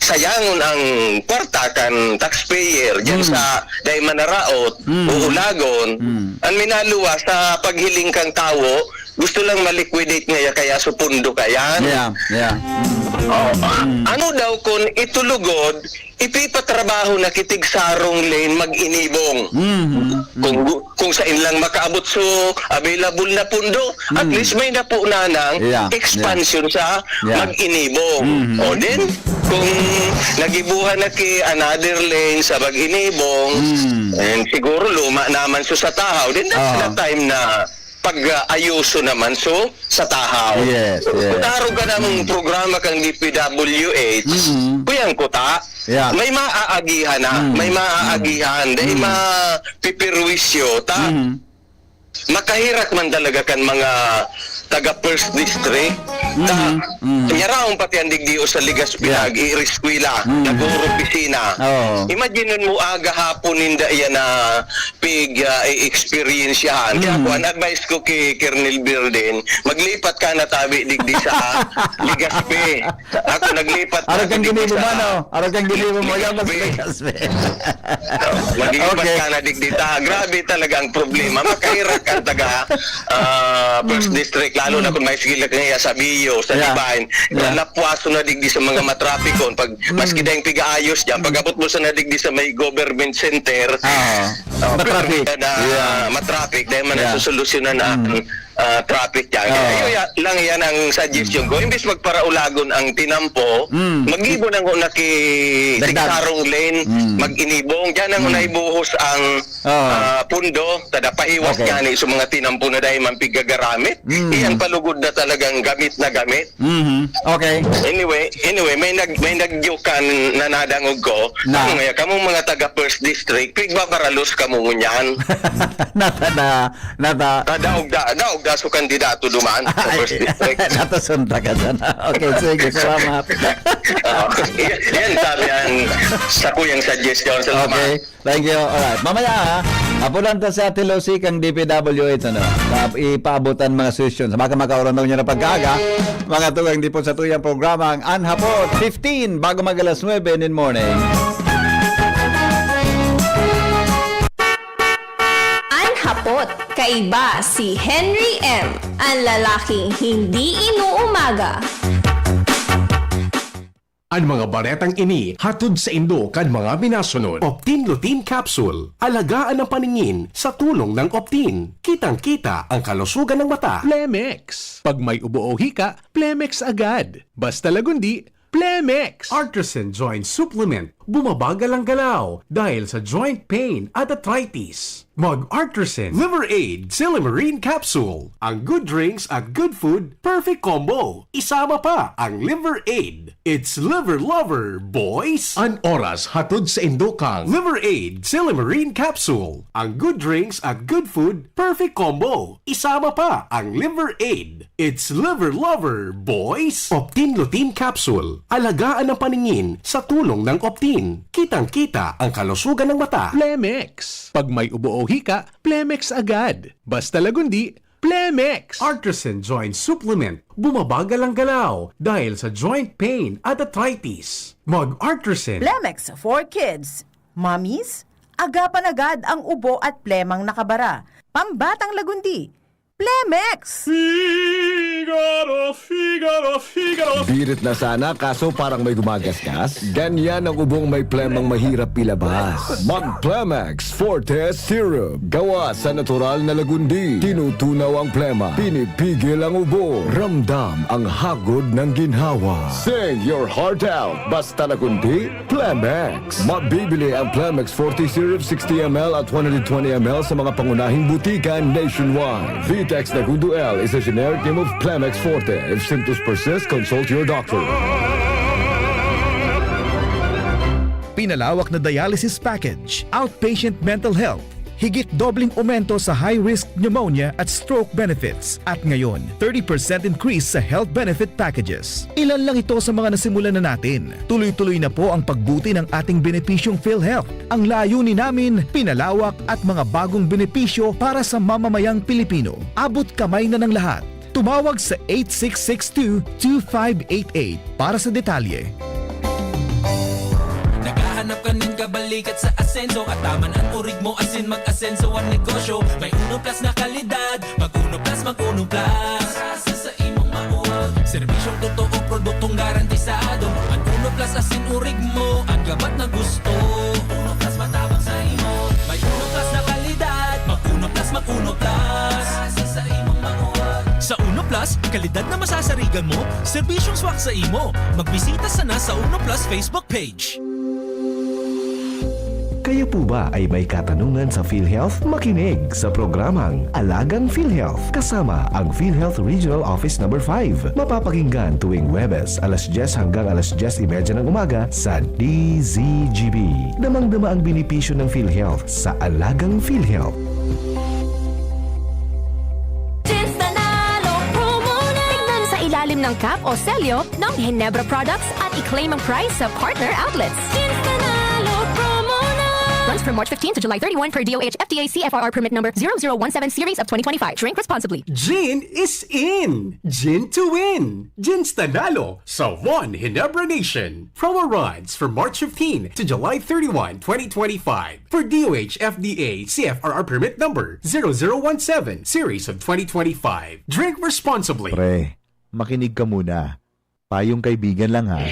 sayangon ang kwarta kan taxpayer diyan, mm, sa dai manaraot, mm, o ulagon, mm, ang minaluwa sa paghiling kan tawo, gusto lang ma-liquidate ngaya kaya supundo kayan. Yeah, yeah. Mm. Oh, mm, ano daw kun itulugod, ipipatrabaho na kitig sarong lane mag-inibong. Mm, mm, mm. Kung gu-, kung sain lang makaabot so available na pundo, at, mm, least may napo na nang, yeah, yeah, expansion sa, yeah, mag-inibong. Mm. O, then, kung nagibuhan na ki another lane sa mag-inibong, mm, and siguro luma naman so sa tahaw, then that's, oh, the time na pag-aayuso naman so sa tahaw. Yes, yes. Kung arog ka namang, mm, programa kang D P W H, mm, kuyang kuta, yeah, may maaagihan na, mm, may maaagihan, dahil, mm, mapipirwisyo ta. Mm. Makahirak man talaga kan mga taga First District. Ta, mhm, mhm, nyaraon pati ang digdi o sa Legazpi, yeah, nag-iiriskwela, mhm, nag-opisina. Oo. Imagine mo, aga hapon ninda iyan na pig, ah, i-experiensyahan. Kaya, mhm, ako, ang advice ko kay Colonel Birden, maglipat ka na tabi digdi sa Legazpi. Ako, naglipat na ako digdi sa Legazpi. Arog kang ginibo mo, no? Arog kang ginibo mo, yan, mas Legazpi. Oh, maglipat, okay, ka na digdi ta. Grabe talaga ang problema. Makahirak ang taga, ah, First, mm, District, lalo na, mm, kung may sila kaya sa Bio, sa, yeah, Divine. Yeah. Na napwaso na digdi sa mga matrapikon. Pag, mm, maski dayong pigaayos dyan, pag abot mo sa na digdi sa may government center, ah, ah, matraffic. Pero na, yeah, matraffic, dahil man, yeah, nasusolusyonan na, mm, ah, traffic dyan. Oo. Kaya yun, ya-, lang yan ang suggestion ko. Mm. Imbis magparaulagon ang tinampo, mm, maggibo na ngunyan ki, dagdag, tigsarong lane, mm, mag-inibong. Dyan ang, mm, unay buhos ang, oo, ah, pundo, tada pahiwas, okay, nga ni sa mga tinampo na dahil man pigagaramit. Mm. Iyan palugod na talagang gamit na gamit. Mhm. Okay. Anyway, anyway, may nag-, may nagyukan na nadangog ko. Na? Ano nga, kamong mga taga First District, pigbabaralos kamo ngunyan. Nata na, nata. Kadaog da, daog Daso kandidato duman sa first district. Natasunta ka dyan. Okay, sige, salamat. Oo. Yan, yan sabi ang sakuyang suggestion. Salamat. Okay. Thank you. Alright. Mamaya, ha, apunan ta si Ate Lucy kang D P W H, ano? Pa-, ipaabot ang mga suggestions. Baka makaurang daw niya na pagkaga. Mga tugang di po sa tuyang programa, ang Anhapot fifteen, bago mag alas nuebe in the morning. Anhapot, kaiba si Henry M, ang lalaking hindi inuumaga. An mga baretang ini hatod saindo kan mga minasunod. Optin Lutein Capsule. Alagaan ang paningin sa tulong ng Optin. Kitang-kita ang kalusugan ng mata. Plemex. Pag may ubo o hika, Plemex agad. Basta lagundi, Plemex. Artisan Joint Supplement. Bumabagal ang galaw dahil sa joint pain at arthritis. Mag-Artisan Liver Aid Silymarin Capsule. Ang good drinks at good food, perfect combo. Isama pa ang Liver Aid. It's Liver Lover, boys! An oras hatod saindo kang Liver Aid Silymarin Capsule. Ang good drinks at good food, perfect combo. Isama pa ang Liver Aid. It's Liver Lover, boys! Optin Lutein Capsule. Alagaan ang paningin sa tulong ng Optin. Kitang-kita ang kalusugan ng mata. Plemex. Pag may ubo o hika, Plemex agad. Basta lagundi, Plemex. Artisan Joint Supplement. Bumabagal ang galaw dahil sa joint pain at arthritis. Mag-Artisan. Plemex for kids. Mommies, agapan agad ang ubo at plemang nakabara. Pambatang lagundi. Plemex! Figaro, Figaro, Figaro. Birit na sana, kaso parang may gumagasgas. Ganyan ang ubong may plemang mahirap ilabas. Mag Plemex Forte Syrup. Gawa sa natural na lagundi. Tinutunaw ang plema. Pinipigil ang ubo. Ramdam ang hagod ng ginhawa. Sing your heart out. Basta lagundi, Plemex. Mabibili ang Plemex Forte Syrup sixty M L at one hundred twenty M L sa mga pangunahing butika nationwide. Vitex Nagundo L is a generic name of Plemex Forte. If symptoms persist, consult your doctor. Pinalawak na dialysis package, outpatient mental health, higit dobleng aumento sa high-risk pneumonia at stroke benefits, at ngayon, thirty percent increase sa health benefit packages. Ilan lang ito sa mga nasimulan na natin. Tuloy-tuloy na po ang pagbuti ng ating benepisyong PhilHealth. Ang layunin namin, pinalawak at mga bagong benepisyo para sa mamamayang Pilipino. Abot kamay na ng lahat. Tumawag sa eight six six two, two five eight eight para sa detalye. Naghahanap ka nin kabalikat sa asenso, at taman an urig mo asin mag-asenso an negosyo. May Uno Plus na kalidad, mag Uno Plus, mag Uno Plus. Sa, sa imong mauwag, serbisyong totoo, produktong garantisado. An Uno Plus asin urig mo, an gabat na gusto. Uno Plus matabang sa imo. May Uno Plus na kalidad, mag Uno Plus, mag Uno Plus. Sa, sa imong mauwag. Sa Uno Plus, kalidad na masasarigan mo, serbisyong swak sa imo. Magbisita sana sa Uno Plus Facebook page. Kayo po ba ay may katanungan sa PhilHealth? Makinig sa programang Alagang PhilHealth kasama ang PhilHealth Regional Office Number five. Mapapakinggan tuwing Huwebes, alas dyes hanggang alas dyes y media ng umaga sa D Z G B. Damang-dama ang benepisyo ng PhilHealth sa Alagang PhilHealth. Tignan sa ilalim ng cap o selyo ng Ginebra products at i-claim ang prize sa partner outlets. Ginstanalo Promo Night! Runs from March fifteen to July thirty-one per D O H F D A C F R R permit number zero zero one seven series of twenty twenty-five. Drink responsibly. Gin is in! Gin to win! Ginstanalo sa One Ginebra Nation. Promo runs from March fifteen to July thirty-one, twenty twenty-five. For D O H F D A C F R R permit number zero zero one seven series of twenty twenty-five. Drink responsibly. Pre, makinig ka muna. Payong kaibigan lang ha.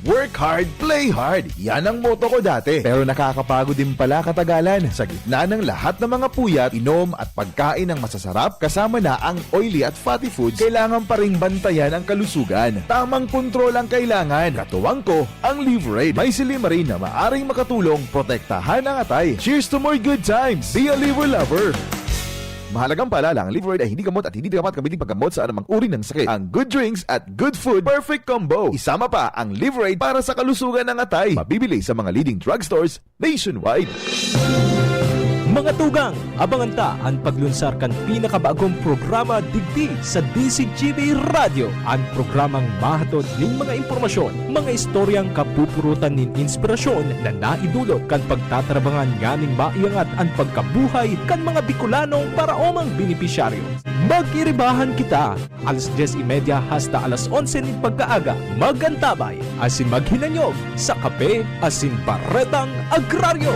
Work hard, play hard. Yan ang motto ko dati. Pero nakakapagod din pala katagalan. Sa gitna ng lahat ng mga puyat, inom at pagkain ng masasarap, kasama na ang oily at fatty foods, kailangan pa ring bantayan ang kalusugan. Tamang kontrol ang kailangan. Katuwang ko, ang Liverade. May silymarin na maaring makatulong protektahan ang atay. Cheers to more good times! Be a Liver Lover! Mahalagang paalala, ang Liverade ay hindi gamot at hindi dapat gamitin paggamot sa anumang uri ng sakit. Ang good drinks at good food, perfect combo. Isama pa ang Liverade para sa kalusugan ng atay. Mabibili sa mga leading drugstores nationwide. Mga tugang, abangan ta an paglunsar kan pinakabagong programa digdi sa D Z G B Radyo, an programang mahatod nin mga impormasyon, mga istoryang kapupurutan nin inspirasyon na naidulot kan pagtatarabangan nganing maiangat an pagkabuhay kan mga Bicolanong paraomang benepisyaryo. Mag-iribahan kita! Alas dyes y media hasta alas onse nin pagkaaga, mag-antabay asin maghinanyog sa Kape asin Baretang Agraryo.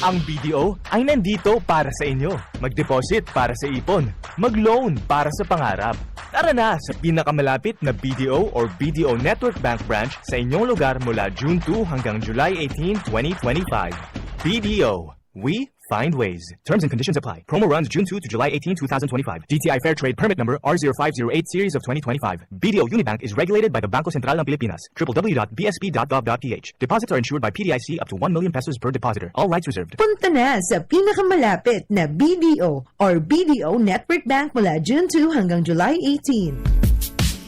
Ang B D O ay nandito para sa inyo. Mag-deposit para sa ipon. Mag-loan para sa pangarap. Tara na sa pinakamalapit na B D O or B D O Network Bank branch sa inyong lugar mula June two hanggang July eighteen, twenty twenty-five. B D O, we find ways. Terms and conditions apply. Promo runs June two to July eighteen, two thousand twenty-five. D T I Fair Trade Permit Number R zero five zero eight Series of twenty twenty-five. B D O Unibank is regulated by the Bangko Sentral ng Pilipinas. W W W dot B S P dot gov dot P H. Deposits are insured by P D I C up to one million pesos per depositor. All rights reserved. Punta na sa pinakamalapit na B D O or B D O Network Bank mula June two hanggang July eighteen.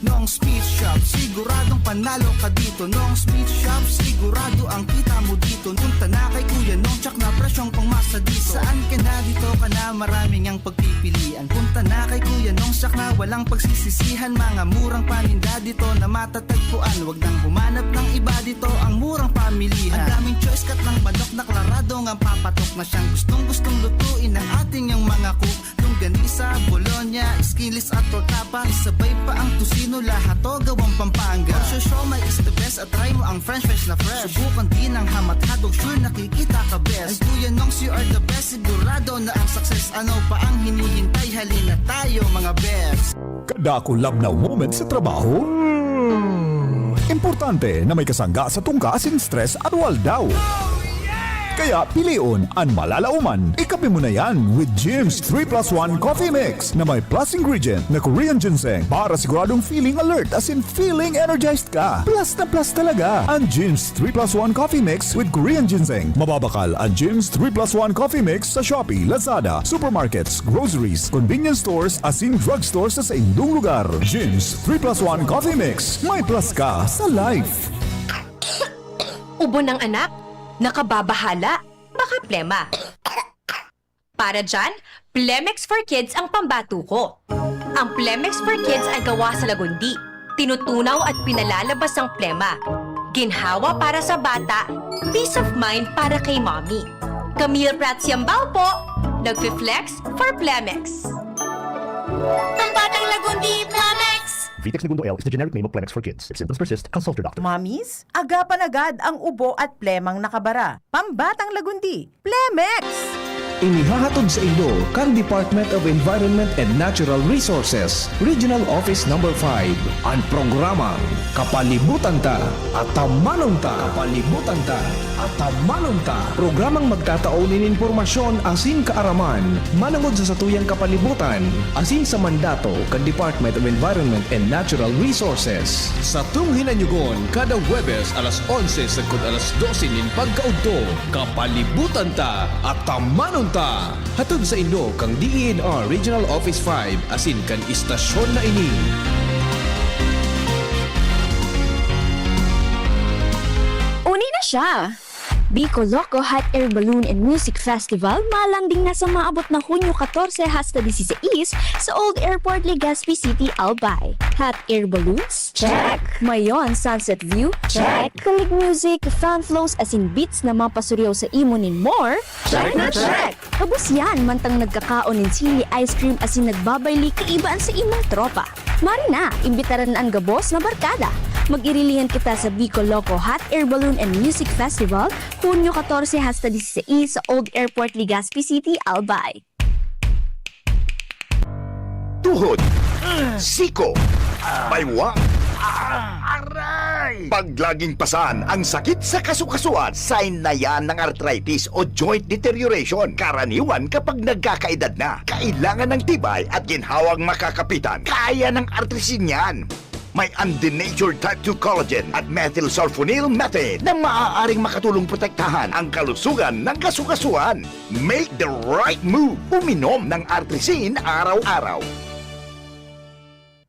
Nong Speed Shop, siguradong panalo ka dito. Nong Speed Shop, sigurado ang kita mo dito. Punta na kay Kuya Nong, tsak na presyong pangmasa dito. Saan ka na, dito ka na, maraming ang pagpipilian. Punta na kay Kuya Nong, tsak na walang pagsisisihan. Mga murang paninda dito na matatagpuan. Wag nang humanap ng iba dito, ang murang pamilihan. Ang daming choice, cut ng manok na klaradong ang papatok na siyang gustong-gustong lutuin ng ating yang mga cook. Longganisa, bologna, skinless at tortapa, isabay pa ang tocino, lahat to gawang Pampanga. For sure, siomai is the best at try mo ang french fries na fresh. Subukan din ang hamat-hadog, sure nakikita ka best. Ay Kuya Nongs, you are the best, sigurado na ang success. Ano pa ang hinihintay? Halina tayo, mga best. Kada kulab na moment sa trabaho, importante na may kasangga sa tungka asin stress aroaldaw. Kaya pilion an malalaoman. Ikape mo na yan with Jim's three plus one Coffee Mix na may plus ingredient na Korean ginseng para siguradong feeling alert asin feeling energized ka. Plus na plus talaga an Jim's three plus one Coffee Mix with Korean ginseng. Mababakal an Jim's three plus one Coffee Mix sa Shopee, Lazada, supermarkets, groceries, convenience stores, asin drugstore sa saindong lugar. Jim's three plus one Coffee Mix. May plus ka sa life. Ubo ng anak? Nakababahala? Baka plema? Para dyan, Plemex for Kids ang pambato ko. Ang Plemex for Kids ay gawa sa lagundi. Tinutunaw at pinalalabas ang plema. Ginhawa para sa bata, peace of mind para kay mommy. Camille Prats Yambao po, nagfi-flex for Plemex. Pambatang lagundi, Plemex! Vitex Negundo L is the generic name of Plemex for Kids. If symptoms persist, consult your doctor. Mommies, agapan agad ang ubo at plemang nakabara. Pambatang lagundi, Plemex! Inihahatod sa inyo kan Department of Environment and Natural Resources, Regional Office Number five, an programang Kapalibutan Ta, Atamanon Ta. Kapalibutan Ta, Atamanon Ta. Programang magtatao nin impormasyon asin kaaraman manongod sa satuyang kapalibutan asin sa mandato kan Department of Environment and Natural Resources. Satong hinanyugon kada Huwebes alas onse sagkod alas dose nin pagkaudto. Kapalibutan Ta, Atamanon Ta! Hatod sa inyo kan D E N R Regional Office five asin kan istasyon na ini. Uni na siya! Bicol Loco Hot Air Balloon and Music Festival malanding na sa maabot na Hunyo katorse hasta disisais sa Old Airport, Legazpi City, Albay. Hot air balloons? Check! Mayon Sunset View? Check! Kalig music, fan flows, asin beats na mapasuriyaw sa imo nin more? Check na check! Kabos yan, mantang nagkakaon nin sili ice cream asin nagbabayli kaiba an sa imong tropa. Mari na, imbitaran an gabos na barkada. Mag-irilihan kita sa Bicol Loco Hot Air Balloon and Music Festival, Hunyo katorse hasta disisais sa Old Airport, Legazpi City, Albay. Tuhod, siko, baywang, aray! Pag laging pasan ang sakit sa kasukasuan, sign na yan ng arthritis o joint deterioration. Karaniwan kapag nagkakaedad na, kailangan ng tibay at ginhawang makakapitan. Kaya ng Artrisin yan. May undenatured type two collagen at methylsulfonyl methane na maaaring makatulong protektahan ang kalusugan ng kasukasuan. Make the right move. Uminom ng Artrisin araw-araw.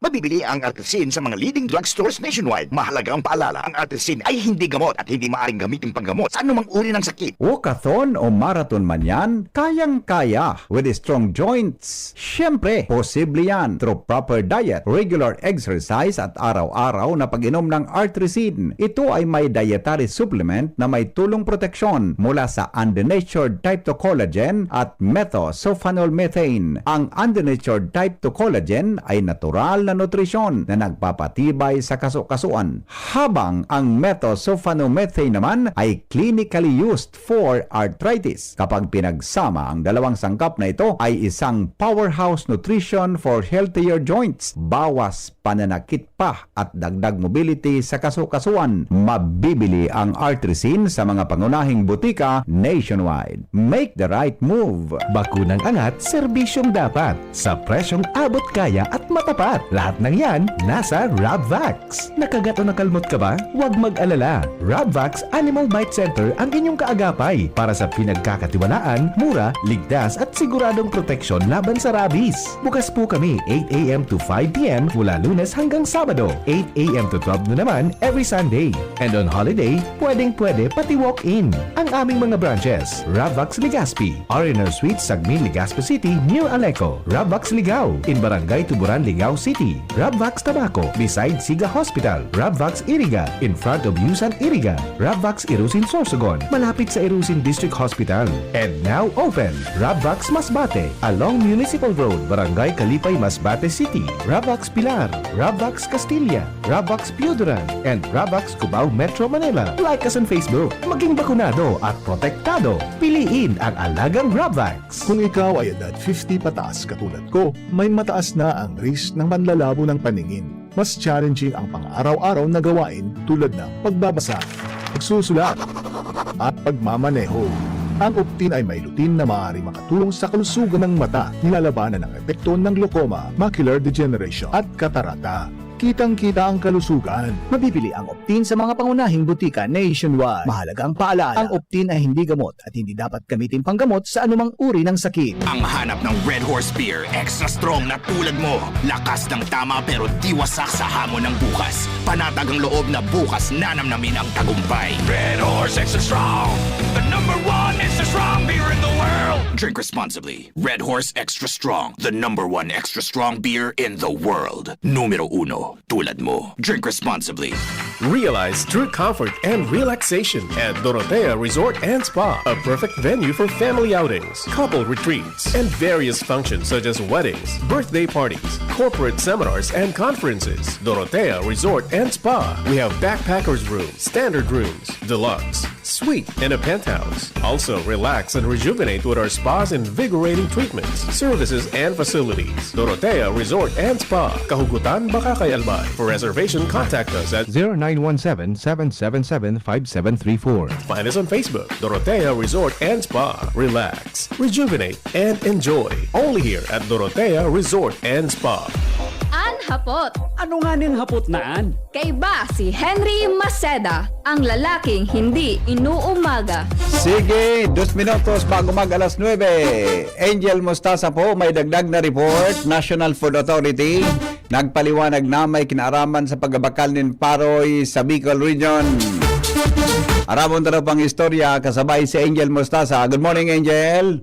Mabibili ang Artrisin sa mga leading drugstores nationwide. Mahalagang paalala, ang Artrisin ay hindi gamot at hindi maaring gamitin panggamot sa anumang uri ng sakit. Walkathon o marathon man yan, kayang-kaya with strong joints. Siyempre, posible yan through proper diet, regular exercise at araw-araw na pag-inom ng Artrisin. Ito ay may dietary supplement na may tulong proteksyon mula sa undenatured type two collagen at methylsulfonylurea. Ang undenatured type two collagen ay natural na nutrisyon na nagpapatibay sa kaso-kasuan, habang ang methylsulfonylurea naman ay clinically used for arthritis. Kapag pinagsama, ang dalawang sangkap na ito ay isang powerhouse nutrition for healthier joints, bawas pananakit pa at dagdag mobility sa kaso-kasuan. Mabibili ang Artrisin sa mga pangunahing butika nationwide. Make the right move! Bakunang angat, serbisyong dapat, sa presyong abot kaya at matapat. Lahat ng yan nasa Rabvax. Nakagat o nakalmot ka ba? Huwag mag-alala. Rabvax Animal Bite Center ang inyong kaagapay para sa pinagkakatiwalaan, mura, ligtas at siguradong proteksyon laban sa rabies. Bukas po kami eight a m to five p m mula Lunes hanggang Sabado, eight a m to twelve noon naman every Sunday. And on holiday, pwedeng-pwede pati walk-in. Ang aming mga branches, Rabvax Legazpi, R and R Suites, Sagmin, Legazpi City, near Aleco, Rabvax Ligao, in Barangay Tuburan, Ligao City, Rabvax Tabaco, beside Siga Hospital, Rabvax Iriga, in front of Yusan Iriga, Rabvax Irusin Sorsogon, malapit sa Irusin District Hospital. And now open, Rabvax Masbate, along Municipal Road, Barangay Kalipay, Masbate City, Rabvax Pilar, Rabvax Castilla, Rabvax Pioduran, and Rabvax Cubao, Metro Manila. Like us on Facebook. Maging bakunado at protektado. Piliin ang alagang Rabvax. Kung ikaw ay edad fifty pataas katulad ko, may mataas na ang risk ng panlalabo ng paningin. Mas challenging ang pang-araw-araw na gawain tulad ng pagbabasa, pagsusulat, at pagmamaneho. Ang Optin ay may lutein na maaaring makatulong sa kalusugan ng mata, nilalabanan ang epekto ng glaucoma, macular degeneration, at katarata. Kitang-kita ang kalusugan. Mabibili ang Optin sa mga pangunahing butika nationwide. Mahalagang paalala, ang Optin ay hindi gamot at hindi dapat gamitin panggamot sa anumang uri ng sakit. Ang hanap ng Red Horse Beer, extra strong na tulad mo. Lakas ng tama pero di wasak sa hamon ng bukas. Panatag ang loob na bukas nanamnamin ang tagumpay. Red Horse Extra Strong, the number one extra strong beer in the world. Drink responsibly. Red Horse Extra Strong, the number one extra strong beer in the world. Numero uno, tulad mo. Drink responsibly. Realize true comfort and relaxation at Dorotea Resort and Spa, a perfect venue for family outings, couple retreats, and various functions such as weddings, birthday parties, corporate seminars, and conferences. Dorotea Resort and Spa. We have backpackers room, standard rooms, deluxe, suite, and a penthouse. Also, relax and rejuvenate with our spa's invigorating treatments, services, and facilities. Dorotea Resort and Spa, Kahugutan, Bacacay, Albay. For reservation, contact us at zero nine one seven, seven seven seven, five seven three four. Find us on Facebook, Dorotea Resort and Spa. Relax, rejuvenate, and enjoy. Only here at Dorotea Resort and Spa. An hapot. Ano nga nin hapot na an? Kaiba si Henry Maceda, ang lalaking hindi inuumaga. Sige, dos minutos bago mag alas nuebe. Angel Mostasa po, may dagdag na report. National Food Authority nagpaliwanag na may kinaaraman sa pagbabakal nin paroy sa Bicol Region. Aramon ta daw pang istorya kasabay si Angel Mostasa. Good morning, Angel.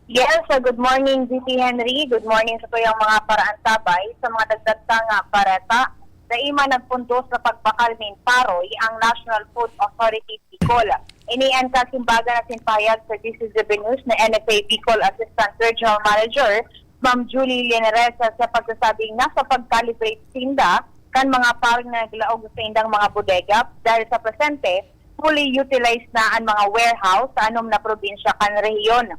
Yes, uh, good morning, V P Henry. Good morning sa tuyang mga paraantabay. Sa mga dagdag ta nga bareta, dai man nagpuntos sa pagbakal nin paroy ang National Food Authority Bicol. Ini an kasimbagan na sinpahayag sa D C Z B News na N F A Bicol Assistant Regional Manager, Ma'am Julie Lineresa, sa pagsasabing nasa pag-calibrate sinda kan mga paroy na naglaog sa indang mga bodega dahil sa presente, fully utilized na an mga warehouse sa anom na probinsya kan rehiyon.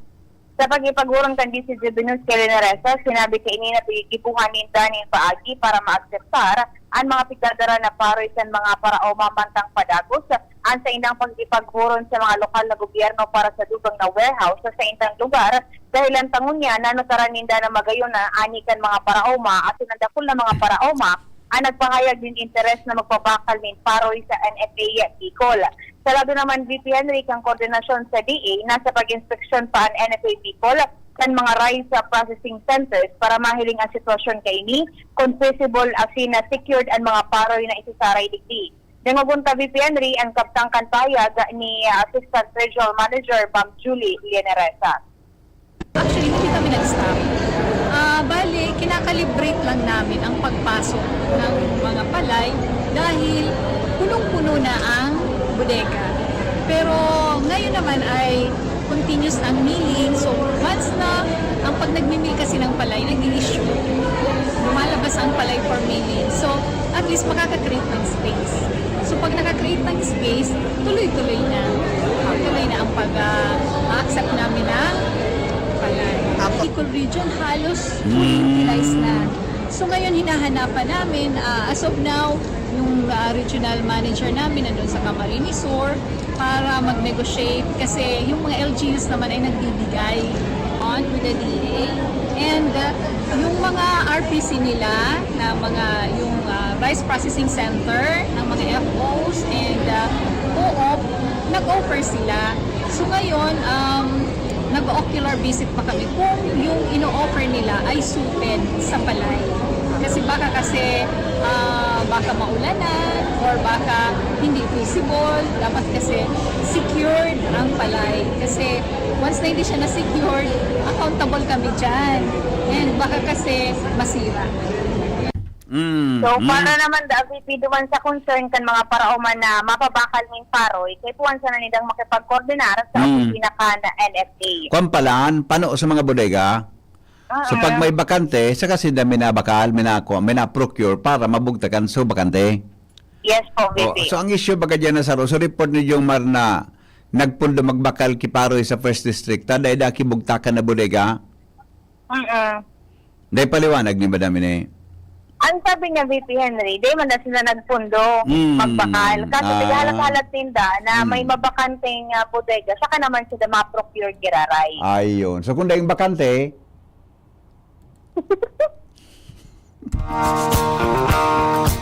Sa pakikipaghuron kan D C Z B News kay Lineresa, sinabi kaini na gigibohan ninda nin paagi para maaksesar an mga pigdadara na paroy kan mga paraoma mantang padagos an saindang pakikipaghuron sa mga lokal na gobyerno para sa dugang na warehouse sa saindang lugar, dahelan ta ngunyan nanutaran ninda na magayon na ani kan mga paraoma asin an dakul na mga paraoma an nagpahayag nin interes na magpabakal nin paroy sa N F A Bicol. Sa lado naman, V P Henry, kan koordinasyon sa D A, nasa pag-inspeksyon pa an N F A Bicol kan mga rice, ah, processing centers para mahiling ang sitwasyon kaini, kon feasible asin na secured an mga paroy na isasaray digdi. Dangogon ta, V P Henry, an kabtang kan pahayag ni, ah, Assistant Regional Manager, Ma'am Julie Lianeresa. Actually, hindi kami nag-stop. Ah, bale, kinakalibrate lang namin ang pagpasok ng mga palay dahil punong-puno na ang bodega. Pero ngayon naman ay continuous ang milling. So, once na ang pag nagmi-mill kasi ng palay, nag-i-issue, lumalabas ang palay for milling. So, at least makaka-create ng space. So, pag naka-create ng space, tuloy-tuloy na. Tuloy na ang pag, ah, accept namin ng palay. Bicol region halos fully utilized na. So, ngayon hinahanapan namin, ah, as of now, yung, ah, regional manager namin nandun sa Camarines Sur para mag-negotiate kasi yung mga L G Us naman ay nagbibigay on with the D A. And, ah, yung mga R P C nila na mga, yung, ah, rice processing center ng mga F Os and, ah, co-op, nag-offer sila. So ngayon, um, nag-ocular visit pa kami kung yung ino-offer nila ay suited sa palay. Kasi baka kasi, ah, baka maulanan or baka hindi feasible. Dapat kasi secured ang palay. Kasi once na hindi siya na-secured, accountable kami dyan. And baka kasi masira. Mm, So, mm. Para naman da, V P, duman sa concern kan mga paraoman na mapabakal ning paroy, kaipuhan sana nindang makipagkoordinar sa Mm. opisina kan N F A. Kwan palan, pano sa mga bodega. So Ah, pag may bakante, saka sinda minabakal, minako, minaprocure para mabugtakan so bakante. Yes po, Oh, V P. so ang issue baga dyan na sa, so report ni Jomar na nagpundo magbakal ki paroy sa First District, ta dai da kibugtakan na bodega. Mm-mm. Dai paliwanag ni Madam ini. Ang sabi niya, V P Henry, di man na sila nagpundo Mm. magbakal. Kasi Ah. naghalat-halat ninda na Mm. may mabakanteng ah, bodega, saka naman sila ma-procure giraray. Ayun. So kung daing bakante,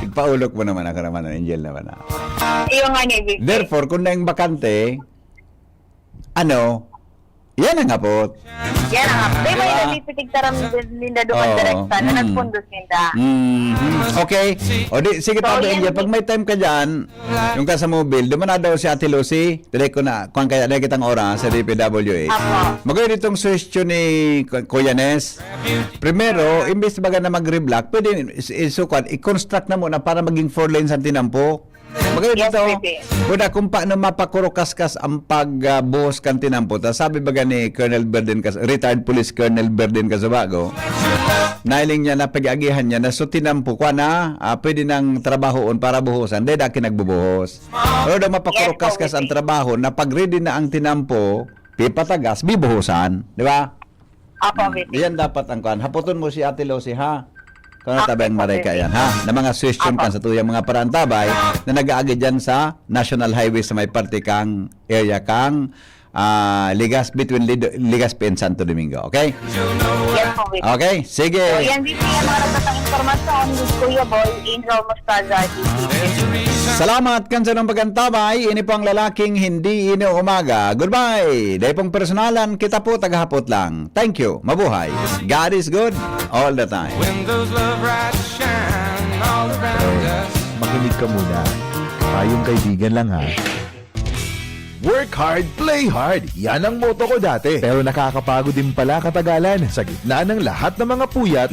Igpaulok mo naman ako naman, Angel naman. Ah. Iyo nga ni V P. Therefore, kung daing bakante, ano, yan ang hapot. Yan ang hapot. Di ba Diba? yung V P tigtaram din ninda duman Oo. direkta na Mm. nagpundos ninda? Mhm. Okay. O di, sige, So, tabi, yan, Angel. Pag may time ka dyan, yung ka sa mobile, duman na daw si Ate Lucy. Dali ko na, kung kaya na kitang oras sa D P W H. Apo. Magayon itong suwestyon ni Ku- Kuya Nes. Primero, imbis baga na mag-reblock, pwede is- isukan, i-construct na muna para maging four lanes ang tinampo. Magayon Yes, ito, V P. Buda, kung paano mapakurukaskas ang pagbuhos kan tinampo. Ta, sabi baga ni Colonel Berden Cas-, retired police Colonel Berden Casubago, nailing niya na pag-agihan niya na so tinampo, kwa na, ah, pwede nang trabahoon para buhusan, dahil daki nagbubuhos. Pero daw mapakurukaskas ang trabaho na pag ready na ang tinampo, pipatagas, bibuhusan. Di ba? Apo, V P. Yan dapat ang kuan. Hapoton mo si Ate Lucy, ha? Kung Apo, tabang mareka V P. Yan, ha? Na mga suwestyon Apo. Kan sa tuyang mga parantabay na nag-aagi dyan sa National Highway sa may parte kang area kang ah, Ligas, between Lid- Legazpi and Santo Domingo. Okay? Yes po, V P. Okay, sige. So, yan, V P, ang mga nagtatang impormasyon with Kuya Boy, Angel Mostaza, D C. Salamat kan sa inyong pag-antabay. Ini po ang lalaking hindi iniuumaga. Goodbye. Dai pong personalan, kita po tagahapot lang. Thank you. Mabuhay. God is good all the time. When those love rights shine all around us. Makinig ka muna. Tayong kaibigan lang ha. Work hard, play hard. Yan ang motto ko dati. Pero nakakapagod din pala katagalan. Sa gitna ng lahat ng mga puyat,